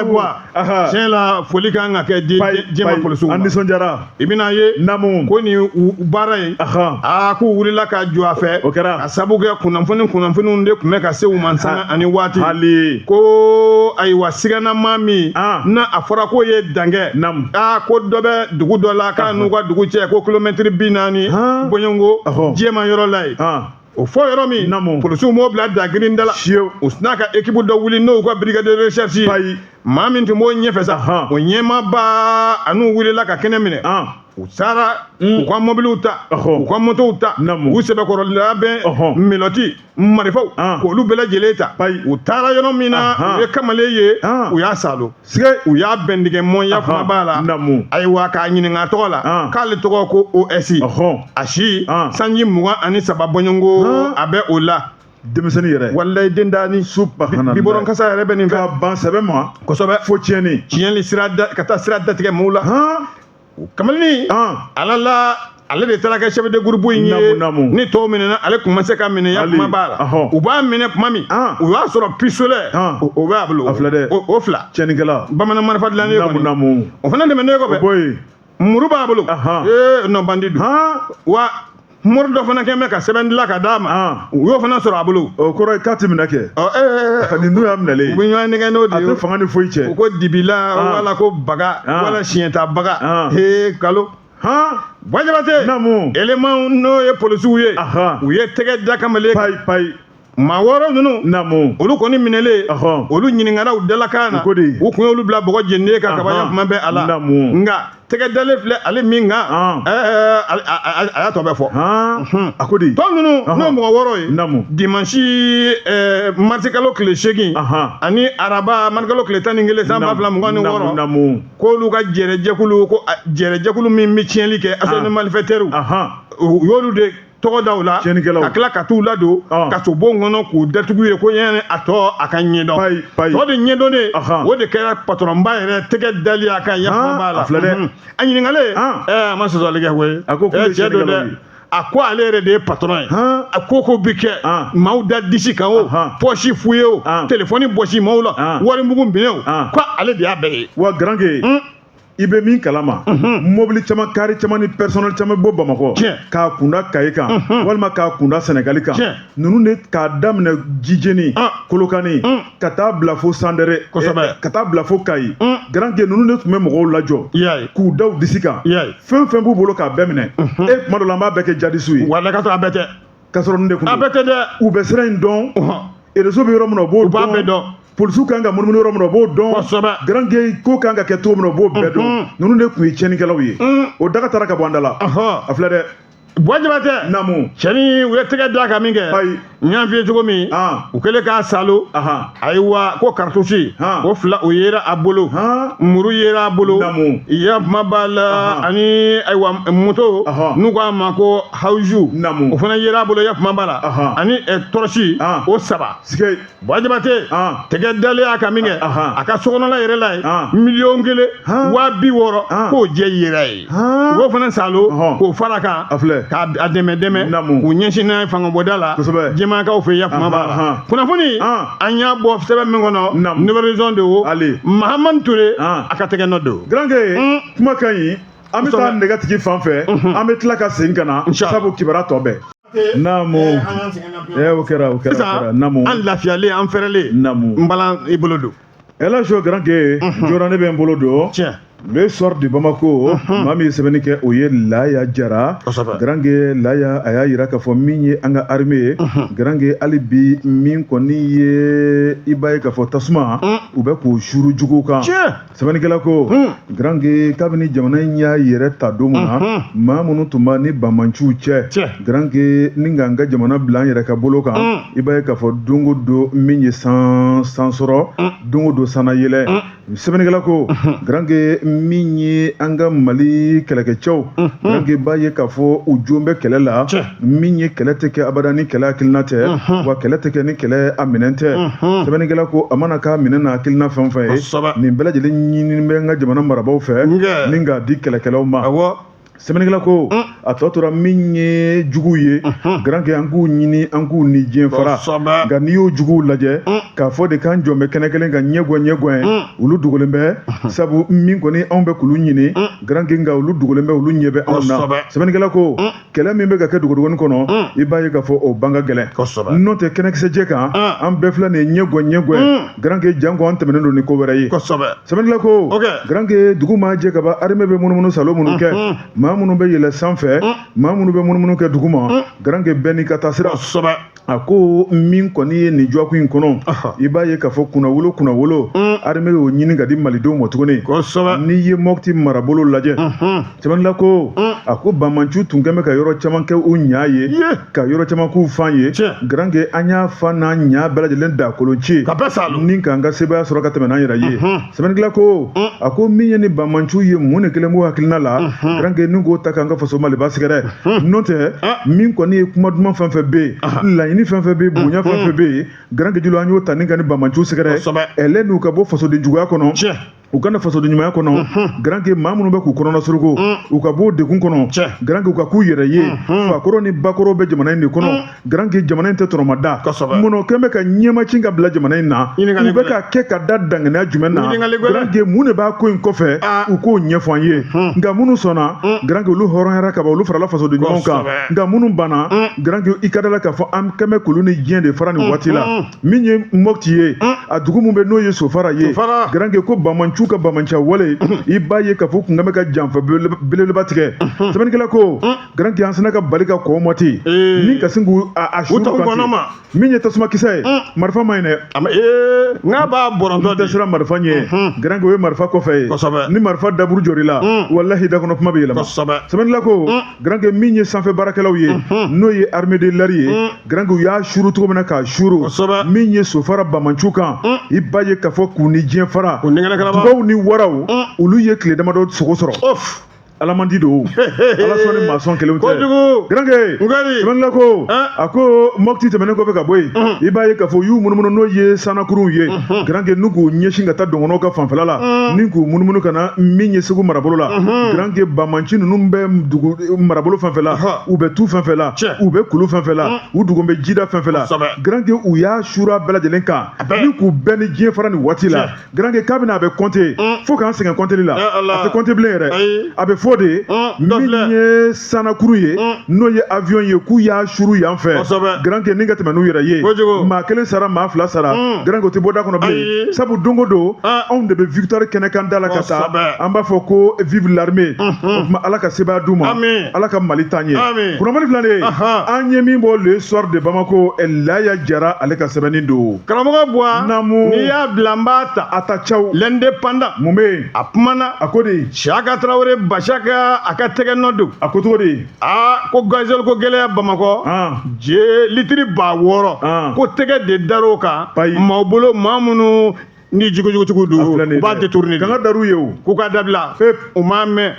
Buwa, tiɲɛ la, foli kan ka kɛ Jema polisiw ma. An nisɔndiyara. I bɛna ye. Naamu. Ko nin baara in, aa, k'u wulila ka jɔ a fɛ. O kɛra. Ka sabu kɛ kunnafoniw de tun bɛ ka se u ma sanga ani waati. Hali. Ko ayiwa, siganamaa min n'a a fɔra k'o ye dankɛ. Aa, ko dɔ bɛ dugu dɔ la k'a n'u ka dugu cɛ ko kilomɛtiri 40 bɔɲɔgɔnko Jema yɔrɔ la yen. O fɔ yɔrɔ min, polisiw m'o bila dagirin da la. U sinna ka équipe dɔ wuli, n'o ka brigade de recherche ye. Maa min tun b'o ɲɛfɛ sa, o ɲɛmaaba an'u wulila ka kɛnɛ minɛ. U taara u ka mobiliw ta, u ka motow ta, u sɛbɛkɔrɔ labɛn, menottes, marifaw, k'olu bɛɛ lajɛlen ta. U taara yɔrɔ min na, u ye kamalen ye, u y'a salo, u y'a bɛndigɛ mɔnya kuma b'a la. Ayiwa, k'a ɲininka a tɔgɔ la, k'ale tɔgɔ ko OS, a si sanji 23 bɔɲɔgɔnko a bɛ o la. Denmisɛnnin yɛrɛ. Walayi, den daani. Subahana. Bibɔrɔn kasa yɛrɛ bɛ nin fɛ. Ka ban sɛbɛ ma. Kosɛbɛ. Fo tiɲɛni. Tiɲɛni sira da, ka taa sira datigɛ maaw la. Kamalennin, ala la, ale de taara kɛ chef de groupe in ye. Ni tɔw minɛna, ale tun ma se ka minɛ, ya kuma b'a la. U b'a minɛ tuma min, u y'a sɔrɔ pistolet o b'a bolo. A filɛ dɛ. O fila. Tiɲɛnikɛla. Bamanan marifa dilannen kɔni. O fana tɛmɛnen kɔfɛ, o bɔ yen, muru b'a bolo. Ee, non, bandi don wa. Mori dɔ fana kɛn bɛ ka sɛbɛn dilan ka d'a ma, u y'o fana sɔrɔ a bolo. O kɔrɔ ye k'a ti minɛ kɛ. Nin dun y'a minɛlen ye. U bɛ ɲɔgɔn nɛgɛ n'o de ye. A tɛ fanga ni foyi cɛ. U ko dibila wala ko baga wala siɲɛta baga, ee, kalo. Buwa Jabate. Naamu. Élément n'o ye polisiw ye, u ye tɛgɛ da kamalen. Payi payi. Maa 6 ninnu, Naamu. olu kɔni minɛlen, olu ɲininkara u dalakan na. Ko di? U kun y'olu bila bɔgɔ jeninen kan kaba, kuma bɛ a la. Naamu. Nka tɛgɛ dalen filɛ ale min kan, a y'a tɔ bɛɛ fɔ. A ko di? Tɔ ninnu, n'o mɔgɔ 6 ye, Naamu. Dimanche marisikalo tile 8 ani araba marikalo tile 11 san 2026, k'olu ka jɛrɛjɛkulu, ko jɛrɛjɛkulu min bɛ tiɲɛli kɛ, association malfaiteurs, u y'olu de tɔgɔ da u la, ka tila ka t'u ladon kasobon kɔnɔ k'u datugu ye, ko yanni a tɔ a ka ɲɛdɔn. Tɔ de ɲɛdɔnnen, o de kɛra patɔrɔnba yɛrɛ tɛgɛ dali a kan, yafa b'a la. A filɛ dɛ. A ɲininkalen, a ma sɔsɔli kɛ koyi. A ko k'olu ye cɛ don dɛ. A ko ale yɛrɛ de ye patɔrɔn ye. A ko ko bi kɛ maaw da disi kan o, poche fouillé o, telefɔni bɔsi maaw la, warimugu minɛ o, ko ale de y'a bɛɛ ye. Wa Garanke, i bɛ min kalama, mobili caman, kari caman ni personnel caman bɔ Bamakɔ k'a kunda Kayi kan walima k'a kunda Sɛnɛgali kan, ninnu de k'a daminɛ Jijeni, Kolokani, ka taa bila fo Sandɛrɛ, ka taa bila fo Kayi. Garanke, ninnu de tun bɛ mɔgɔw lajɔ k'u da u disi kan, fɛn fɛn b'u bolo k'a bɛɛ minɛ. E, tuma dɔ la, an b'a bɛɛ kɛ jadisiw ye. Walayi, ka sɔrɔ a bɛɛ tɛ. Ka sɔrɔ nin de kun A bɛɛ tɛ dɛ. U bɛ sira in dɔn, réseau bɛ yɔrɔ min na, u b'o dɔn. U b'a bɛɛ dɔn. Polisiw kan ka munumunu yɔrɔ min na, u b'o dɔn. Garanke, ko kan ka kɛ cogo min na, u b'o bɛɛ dɔn. Ninnu de tun ye tiɲɛnikɛlaw ye. O daga taara ka bɔ an da la. A filɛ dɛ. Buwa Jabate. Naamu. Cɛni, u ye tɛgɛ da kan min kɛ, n y'a f'i ye cogo min, u kɛlen k'a salo, ayiwa, ko cartouche o fila o yera a bolo, muru yera a bolo, ya kuma b'a la, ani ayiwa, moto n'u k'a ma ko hawuzu, o fana yera a bolo, ya kuma b'a la, ani torche o saba. Buwa Jabate, tɛgɛ dalen a kan min kɛ, a ka sokɔnɔla yɛrɛ la yen, 1,060,000 k'o jɛ yera yen. U b'o fana salo k'o fara kan k'a dɛmɛ dɛmɛ k'u ɲɛsin n'a ye fangabɔda la, Jɛmakaw fɛ, ya kuma b'a la. Kunnafoni an y'a bɔ sɛbɛn min kɔnɔ, Nouvel Horizon de o, Mahamani Ture a ka tɛgɛ nɔ don. Garanke, kuma ka ɲi. An bɛ taa nɛgɛtigi fan fɛ, an bɛ tila ka segin ka na, sabu kibaruya tɔ bɛɛ. Naamu, o kɛra, o kɛra. Naamu. An lafiyalen, an fɛrɛlen. Naamu. N balan, i bolo don. Elhaji Garanke, jɔra ne bɛ n bolo don. Tiɲɛ. Le Soir de Bamako, maa min ye sɛbɛnni kɛ, o ye Laya Jara. Garange Laya, a y'a yira k'a fɔ min ye an ka armée ye, garange, hali bi min kɔni ye, i b'a ye k'a fɔ tasuma u bɛ k'o suru juguw kan. Sɛbɛnnikɛla ko, garange, kabini jamana in y'a yɛrɛ ta don min na, maa minnu tun b'a ni banbaanciw cɛ, garange, ni k'an ka jamana bila an yɛrɛ ka bolo kan, i b'a ye k'a fɔ don o don min ye san san sɔrɔ, don o don sanna yɛlɛ. Sɛbɛnnikɛla ko, garange, min ye an ka Mali kɛlɛkɛcɛw, garange, b'a ye k'a fɔ u jo bɛ kɛlɛ la. Min ye kɛlɛ tɛ kɛ abada ni kɛlɛ hakilina tɛ, wa kɛlɛ tɛ kɛ ni kɛlɛ a minɛn tɛ. Sɛbɛnnikɛla ko a mana k'a minɛn n'a hakilina fɛn o fɛn ye, nin bɛɛ lajɛlen ɲinini bɛ an ka jamana marabaaw fɛ ni k'a di kɛlɛkɛlaw ma. Sɛbɛnnikɛla ko a tɔ tora min ye juguw ye, garange, an k'u ɲini, an k'u ni diɲɛ fara. Nka n'i y'o juguw lajɛ k'a fɔ de k'an jɔn bɛ kɛnɛ kelen kan, ɲɛgɛn ɲɛgɛn, olu dogolen bɛ, sabu min kɔni anw bɛ k'olu ɲini, garange, nka olu dogolen bɛ, olu ɲɛ bɛ anw na. Sɛbɛnnikɛla ko kɛlɛ min bɛ ka kɛ dogodogonin kɔnɔ, i b'a ye k'a fɔ o ban ka gɛlɛn. N'o tɛ, kɛnɛkisɛjɛ kan, an bɛɛ filɛ nin ye ɲɛgɛn ɲɛgɛn, garange, janko an tɛmɛnen don ni ko wɛrɛ ye. Sɛbɛnnikɛla ko, garange, dugu maa jɛ kaban, armée bɛ munumunu salo minnu kɛ, maa minnu bɛ yɛlɛ sanfɛ, maa minnu bɛ munumunu kɛ duguma, garange, bɛɛ n'i ka taa sira. A ko min kɔni ye nin dɔgɔkun in kɔnɔ, i b'a ye k'a fɔ kunnawolo kunnawolo, armée y'o ɲini ka di malidenw ma tuguni. N'i ye Mɔti marabolo lajɛ, sɛbɛnnikɛla ko a ko banbaanciw tun kɛn bɛ ka yɔrɔ caman kɛ u ɲa ye, ka yɔrɔ caman k'u fan ye. Garange, an y'a fan n'a ɲa bɛɛ lajɛlen da kolon ci ni k'an ka sebaaya sɔrɔ ka tɛmɛ n'an yɛrɛ ye. Sɛbɛnnikɛla ko a ko min ye ni banbaanciw ye, mun de kelen b'u hakilina la, garange, ni k'o ta k'an ka faso Maliba sɛgɛrɛ? N'o tɛ, min kɔni ye kuma duman fɛn fɛn bɛ yen, laɲini fɛn fɛn bɛ yen, bonya fɛn fɛn bɛ yen, garange julu, an y'o ta ni ka ni banbaanciw sɛgɛrɛ, ɛlɛ n'u ka bɔ fasoden juguya kɔnɔ, u ka na fasoden ɲumanya kɔnɔ. Garange, maa minnu bɛ k'u kɔnɔna suruku, u ka bɔ degun kɔnɔ, garange, u ka k'u yɛrɛ ye. Fakɔrɔ ni bakɔrɔ bɛ jamana in de kɔnɔ. Garange, jamana in tɛ tɔnɔmada. Munna kɛn bɛ ka ɲɛmacin ka bila jamana in na? U bɛ ka kɛ ka da danganiya jumɛn na? Garange, mun de b'a ko in kɔfɛ? U k'o ɲɛfɔ an ye. Nka minnu sɔnna, garange, olu hɔrɔnyara ka ban, olu farala fasoden ɲumanw kan. Nka minnu banna, garange, i ka da la k'a fɔ an kɛn bɛ k'olu ni diɲɛ de fara nin waati la. Min ye Mɔti ye, a dugu min bɛ, n'o ye Sofara ye, garange, ko banbaanciw ka banbaanciya wale, i b'a ye k'a fɔ kun bɛ ka janfa belebeleba tigɛ. Sɛbɛnnikɛla ko, garange, an sina ka bali ka kɔ mɔti ni ka sin k'u a su kan. Min ye tasumakisɛ ye, marifa ma ɲi dɛ. N'a b'a bɔrɔntɔ. Tɛ siran marifa ɲɛ, garange, o ye marifa kɔfɛ ye. Ni marifa daburu jɔr'i la, walahi, da kɔnɔ kuma bɛ yɛlɛma. Sɛbɛnnikɛla ko, garange, min ye sanfɛ baarakɛlaw ye, n'o ye armée de l'air ye, garange, u y'a suru cogo min na k'a suru min ye Sofara banbaanciw kan, i b'a ye k'a fɔ k'u ni diɲɛ fara. Dubaw ni waraw, olu ye tile damadɔ sogo sɔrɔ. Alamandi don, ala sɔn ni maa sɔn kelenw tɛ. Garange, sɛbɛnnikɛla ko a ko Mɔti tɛmɛnen kɔfɛ ka bɔ yen, i b'a ye k'a fɔ u y'u munumunu, n'o ye sannakurunw ye, garange, n'u k'u ɲɛsin ka taa dɔgɔnɔw ka fanfɛla la, ni k'u munumunu ka na min ye Segu marabolo la. Garange, banbaanci ninnu bɛ dugu marabolo fɛn fɛn la, u bɛ tu fɛn fɛn la, u bɛ kulu fɛn fɛn la, u dogo bɛ jida fɛn fɛn la, garange, u y'a sura bɛɛ lajɛlen kan ni k'u bɛɛ ni diɲɛ fara nin waati la. Garange, k'a bɛna a bɛ kɔnte fo k'an sɛgɛn kɔnteli la, a tɛ kɔnte bilen yɛrɛ. A bɛ fɔ de, min ye sannakuru ye, n'o ye avion ye, k'u y'a suru yan fɛ, garange, ni ka tɛmɛ n'u yɛrɛ ye, maa kelen sara, maa fila sara, garange, o tɛ bɔ da kɔnɔ bilen, sabu don o don anw de bɛ victoire kɛnɛ kan da la ka taa. An b'a fɔ ko vive l'armée. O tuma, Ala ka sebaaya d'u ma, Ala ka Mali taa ɲɛ. Kunnafoni filɛ nin ye, an ye min bɔ Le Soir de Bamako, Laya Jara, ale ka sɛbɛnni don. Karamɔgɔ Buwa. Naamu. N'i y'a bila, n b'a ta. A ta caw. L'Indépendant. Mun bɛ yen? A kumana. A ko de. Siyaka Tarawele Basaka, a ka tɛgɛ nɔ don. A ko cogo di? Aa, ko gasoil ko gɛlɛya Bamakɔ, je litiri 6000, ko tɛgɛ de dar'o kan maaw bolo, maa minnu ni jugujugutigiw don, u b'a détourner. Kanga dar'u ye o. K'u ka dabila, u m'a mɛn.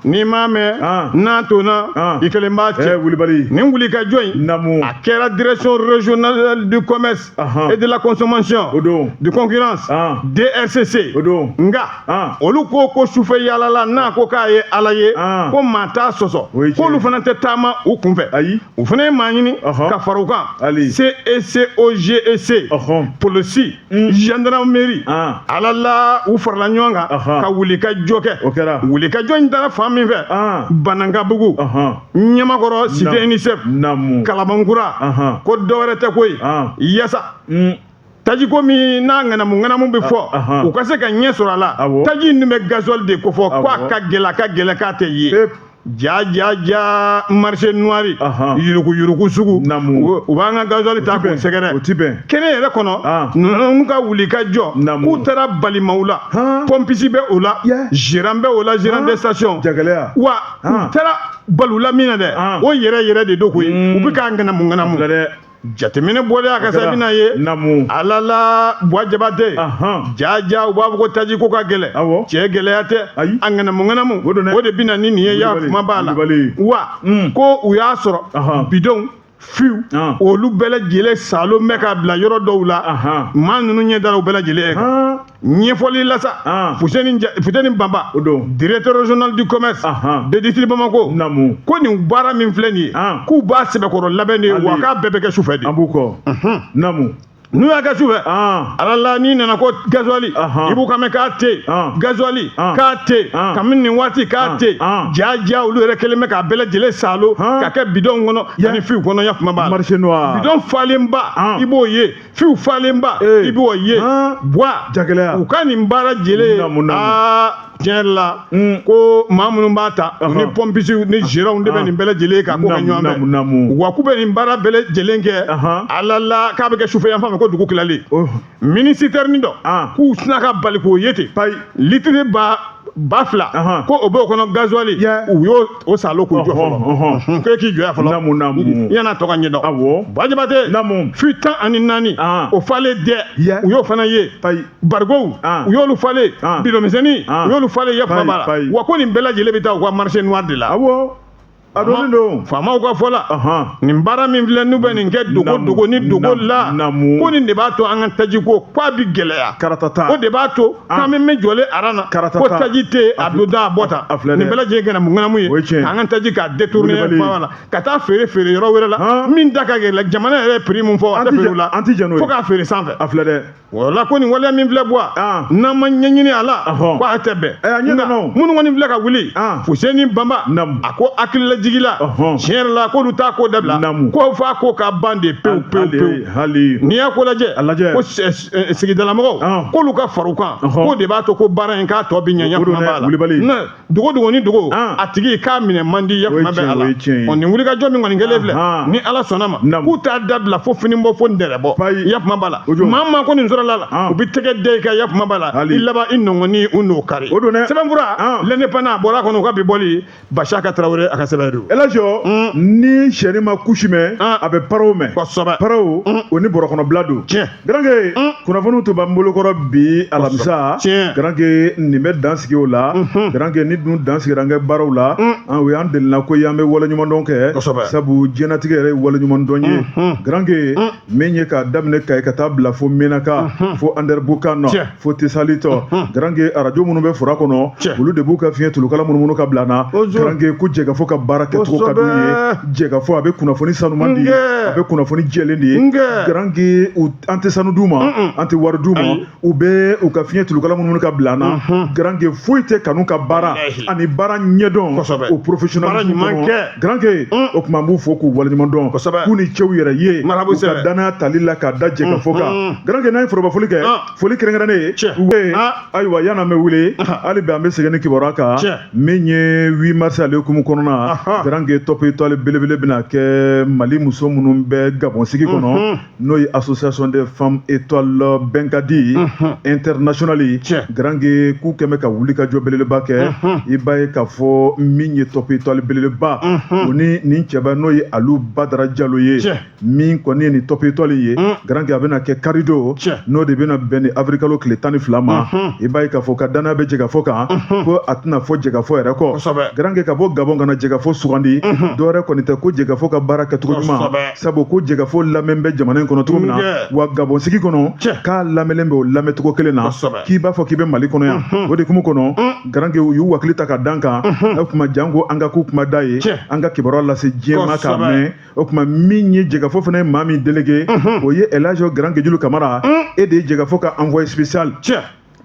N'i m'a mɛn, n'a tonna, i kelen b'a cɛ. Wulibali. Nin wuli ka jɔ in, a kɛra Direction régionale du commerce et de la consommation, o don, de concurrence, DRCC. O don. Nka olu ko ko sufɛ yaalala n'a ko k'a ye Ala ye, ko maa t'a sɔsɔ, k'olu fana tɛ taama u kunfɛ. Ayi. U fana ye maa ɲini ka fara u kan, CECOGEC, polisi, gendarmerie, ala la, u farala ɲɔgɔn kan ka wuli ka jɔ kɛ. O kɛra. Wuli ka jɔ in taara fan min fɛ, Banankabugu, Ɲamakɔrɔ, cité UNICEF, Kalabankura, ko dɔwɛrɛ tɛ koyi, yasa Tajiko min n'a ŋanamu ŋanamu bɛ fɔ, u ka se ka ɲɛ sɔrɔ a la. Taji in dun bɛ gasoil de kofɔ, ko a ka gɛlɛn, a ka gɛlɛn, k'a tɛ ye. Ja ja ja, marché noir, yuruku yuruku sugu, u b'an ka gasoil ta k'u sɛgɛrɛ. O ti bɛn. Kɛnɛ yɛrɛ kɔnɔ, ninnu ka wuli ka jɔ, k'u taara balimaw la, pompiste bɛ o la, gérant bɛ o la, gérant de station. Jagɛlɛya. Wa u taara balula min na dɛ, o yɛrɛ yɛrɛ de don koyi. U bɛ k'a ŋanamu ŋanamu. Jateminɛ bɔlen a ka sa, i bɛna ye ala la, Buwa Jabate, ja ja, u b'a fɔ ko taji ko ka gɛlɛn. Cɛ, gɛlɛya tɛ, a ŋanamu ŋanamu, o de bɛ na ni nin ye. Ya kuma b'a la wa, ko u y'a sɔrɔ bidɔnw fiw, olu bɛɛ lajɛlen salo bɛ ka bila yɔrɔ dɔw la. Maa ninnu ɲɛ dara u bɛɛ lajɛlen kan. Ɲɛfɔli la sa, Fuseni Banba, directeur régional du commerce de district Bamako, ko nin baara min filɛ nin ye, k'u b'a sɛbɛkɔrɔ labɛn de, wa k'a bɛɛ bɛ kɛ sufɛ de. An b'u kɔ, naamu. N'u y'a kɛ sufɛ, ala la, n'i nana ko gasoil, i b'u kan mɛn k'a tɛ yen, gasoil k'a tɛ yen, kabini nin waati k'a tɛ yen. Ja ja, olu yɛrɛ kɛlen bɛ k'a bɛɛ lajɛlen salo ka kɛ bidɔnw kɔnɔ ani fiw kɔnɔ. Ya kuma b'a la. Marché noir. Bidɔn falenba, i b'o ye, fiw falenba, i b'o ye. Buwa, jagɛlɛya. U ka nin baara jɛlen, aa, tiɲɛ yɛrɛ la, ko maa minnu b'a ta, u ni pompiste ni gérants de bɛ nin bɛɛ lajɛlen kan, k'o kɛ ɲɔgɔn fɛ. Wa k'u bɛ nin baara bɛɛ lajɛlen kɛ, ala la, k'a bɛ kɛ sufɛ yan fan fɛ, ko dugu tilalen, mini citerne dɔ, k'u sina ka bali k'o ye ten, litiri 2000, ko o b'o kɔnɔ gasoil, u y'o o salo k'u jɔ fɔlɔ, k'e k'i jɔ yan fɔlɔ yan'a tɔ ka ɲɛdɔn. Buwa Jabate, fi 14, o falen dɛ, u y'o fana ye, barigow, u y'olu falen, bidɔnmisɛnnin, u y'olu falen. Ya kuma b'a la wa, ko nin bɛɛ lajɛlen bɛ taa u ka marché noir de la. Awɔ, a dɔnnen don. Faamaw ka fɔ la, nin baara min filɛ, n'u bɛ nin kɛ dogo dogo ni dogo la, ko nin de b'a to an ka taji ko k'a bi gɛlɛya. Karatata. O de b'a to k'an bɛ min jɔlen aran na, ko taji tɛ yen, a don da, a bɔ tan. Nin bɛɛ lajɛlen kɛra mun ŋanamu ye, an ka taji k'a détourner la ka taa feere feere yɔrɔ wɛrɛ la min da ka gɛlɛn. Jamana yɛrɛ ye prix min fɔ, a tɛ feere o la, an ti jɛn n'o ye, fo k'a feere sanfɛ. A filɛ dɛ. Wala ko nin waleya min filɛ, Buwa, n'an ma ɲɛɲini a la, ko a tɛ bɛn. Minnu kɔni filɛ ka wuli, Fuseni Banba, a ko hakililajigi la, tiɲɛ yɛrɛ la, k'olu t'a ko dabila, ko f'a ko ka ban de pewu pewu pewu. N'i y'a ko lajɛ, ko sigidalamɔgɔw, k'olu ka fara u kan, k'o de b'a to ko baara in k'a tɔ bi ɲɛ. Kuma b'a la, dogo dogo ni dogo, a tigi k'a minɛ man di. Ya kuma bɛ a la. Ɔ, nin wulikajɔ min kɔni kɛlen filɛ, ni Ala sɔnna ma, k'u t'a dabila fo fini bɔ, fo ndɛrɛ bɔ. Ya kuma b'a la, maa maa ko nin sɔrɔla la, u bɛ tɛgɛ da i kan. Ya kuma b'a la, i laban i nɔngɔni, u n'o kari. Sɛbɛnfura l'Indépendant, a bɔra a kɔnɔ, u ka bi bɔli, Basiaka Tarawele a ka sɛbɛn don. Elajɔ, ni sɛni ma kusi mɛn, a bɛ paraw mɛn. Paraw, o ni bɔrɔkɔnɔbila don. Garanke, kunnafoniw tun b'an bolokɔrɔ bi alamisa. Garanke, nin bɛ dan sigi o la. Garanke, ni dun dan sigira an kɛ baaraw la, o y'an delina ko ye, an bɛ waleɲumandɔn kɛ, sabu diɲɛnatigɛ yɛrɛ ye waleɲumandɔn ye. Garanke, min ye k'a daminɛ Kayi ka taa bila fo Menaka, fo Anderamboukane, fo Tessalitɔ, Garanke, arajo minnu bɛ fura kɔnɔ, olu de b'u ka fiɲɛ tulukala munumunu ka bila na. Garanke, ko jɛkafɔ ka baara kɛcogo ka d'u ye. Jɛkafɔ, a bɛ kunnafoni sanuman di, a bɛ kunnafoni jɛlen di ye. Garanke, an tɛ sanu d'u ma, an tɛ wari d'u ma, u bɛ u ka fiɲɛ tulukala munumunu ka bila na. Garanke, foyi tɛ kanu ka baara ani baara ɲɛdɔn, o professionnalisme kɔnɔ. Garanke, o tuma an b'u fo k'u waleɲuman dɔn, k'u ni cɛw yɛrɛ ye u ka danaya tali la k'a da jɛkafɔ kan. Garanke, n'an ye forobafoli kɛ, foli kɛrɛnkɛrɛnnen ye, ayiwa, yan'an bɛ wele, hali bi an bɛ segin ni kibaruya kan min ye 8 mars ale hukumu kɔnɔna. Garanke, top étoile belebele bɛna kɛ Mali muso minnu bɛ Gabon sigi kɔnɔ, n'o ye association des femmes étoiles Bɛnkadi internationale. Garanke, k'u kɛn bɛ ka wuli ka jɔ belebeleba kɛ. I b'a ye k'a fɔ min ye top étoile belebeleba, o ni nin cɛba, n'o ye Alu Badara Jalo ye, min kɔni ye nin top étoile ye. Garanke, a bɛna kɛ karidon, n'o de bɛna bɛn ni avril kalo tile 12 ma. I b'a ye k'a fɔ ka danaya bɛ jɛkafɔ kan, ko a tɛna fɔ jɛkafɔ yɛrɛ kɔ. Garanke, ka bɔ Gabon ka na jɛkafɔ sugandi, dɔwɛrɛ kɔni tɛ ko jɛkafɔ ka baara kɛcogo ɲuman, sabu ko jɛkafɔ lamɛn bɛ jamana in kɔnɔ cogo min na, wa Gabon sigi kɔnɔ, k'a lamɛnlen bɛ o lamɛncogo kelen na, k'i b'a fɔ k'i bɛ Mali kɔnɔ yan. O de kumu kɔnɔ, Garanke, u y'u wakili ta ka dan kan. O tuma janko an ka k'u kuma da ye, an ka kibaruya lase diɲɛ ma k'a mɛn. O tuma min ye jɛkafɔ fana ye maa min délégué, o ye Elhaji Garanke Julu Kamara. E de ye jɛkafɔ ka envoyé spécial.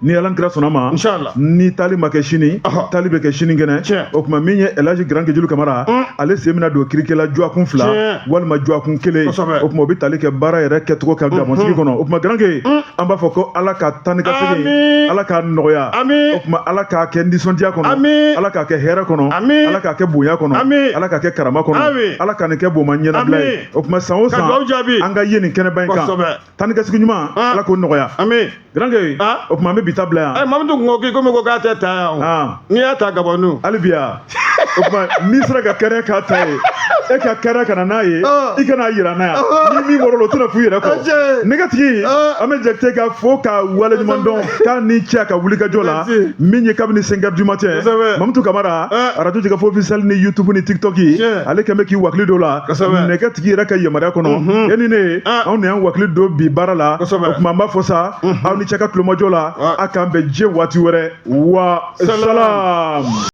Ni Ala kira sɔnna ma, Inshallah. ni taali ma kɛ sini, taali bɛ kɛ sinikɛnɛ. O tuma min ye Elhaji Garange Julu Kamara, ale sen bɛna don kirikɛla dɔgɔkun 2 walima dɔgɔkun 1. O tuma o bɛ tali kɛ baara yɛrɛ kɛcogo kan Gabɔn sigi kɔnɔ. O tuma Garange, an b'a fɔ ko Ala ka taa ni ka segin, Ala k'a nɔgɔya. O tuma Ala k'a kɛ nisɔndiya kɔnɔ, Ala k'a kɛ hɛrɛ kɔnɔ, Ala k'a kɛ bonya kɔnɔ, Ala k'a kɛ karama kɔnɔ, Ala ka nin kɛ boma ɲɛnabila ye. O tuma san o san an ka ye nin kɛnɛba in kan, taa ni ka segin ɲuman, Ala k'o nɔgɔya. Garange, o tuma an bɛ bi ta bila yan. Ɛ, Mamutu kun ko k'i komi ko k'a tɛ ta yan o. N'i y'a ta Gabɔn dun? Hali bi yan, o tuma n'i sera ka kariya k'a ta ye, e ka kariya ka na n'a ye, i kana yira n na yan. Ni min bɔra o la, o tɛna f'u yɛrɛ kɔ. Nɛgɛtigi, an bɛ Jakite ka fo ka waleɲuman dɔn k'a ni ce a ka wulikajɔ la min ye kabini 5 heures du matin. Mamutu Kamara, radio Jɛkafɔ officiel ni YouTube ni TikTok, ale kɛn bɛ k'i wakili don la nɛgɛtigi yɛrɛ ka yamaruya kɔnɔ. E ni ne, anw de y'an wakili don bi baara la. O tuma an b'a fɔ sa, aw ni ce ka tulomajɔ la. A k'an bɛn diɲɛ waati wɛrɛ wa salam.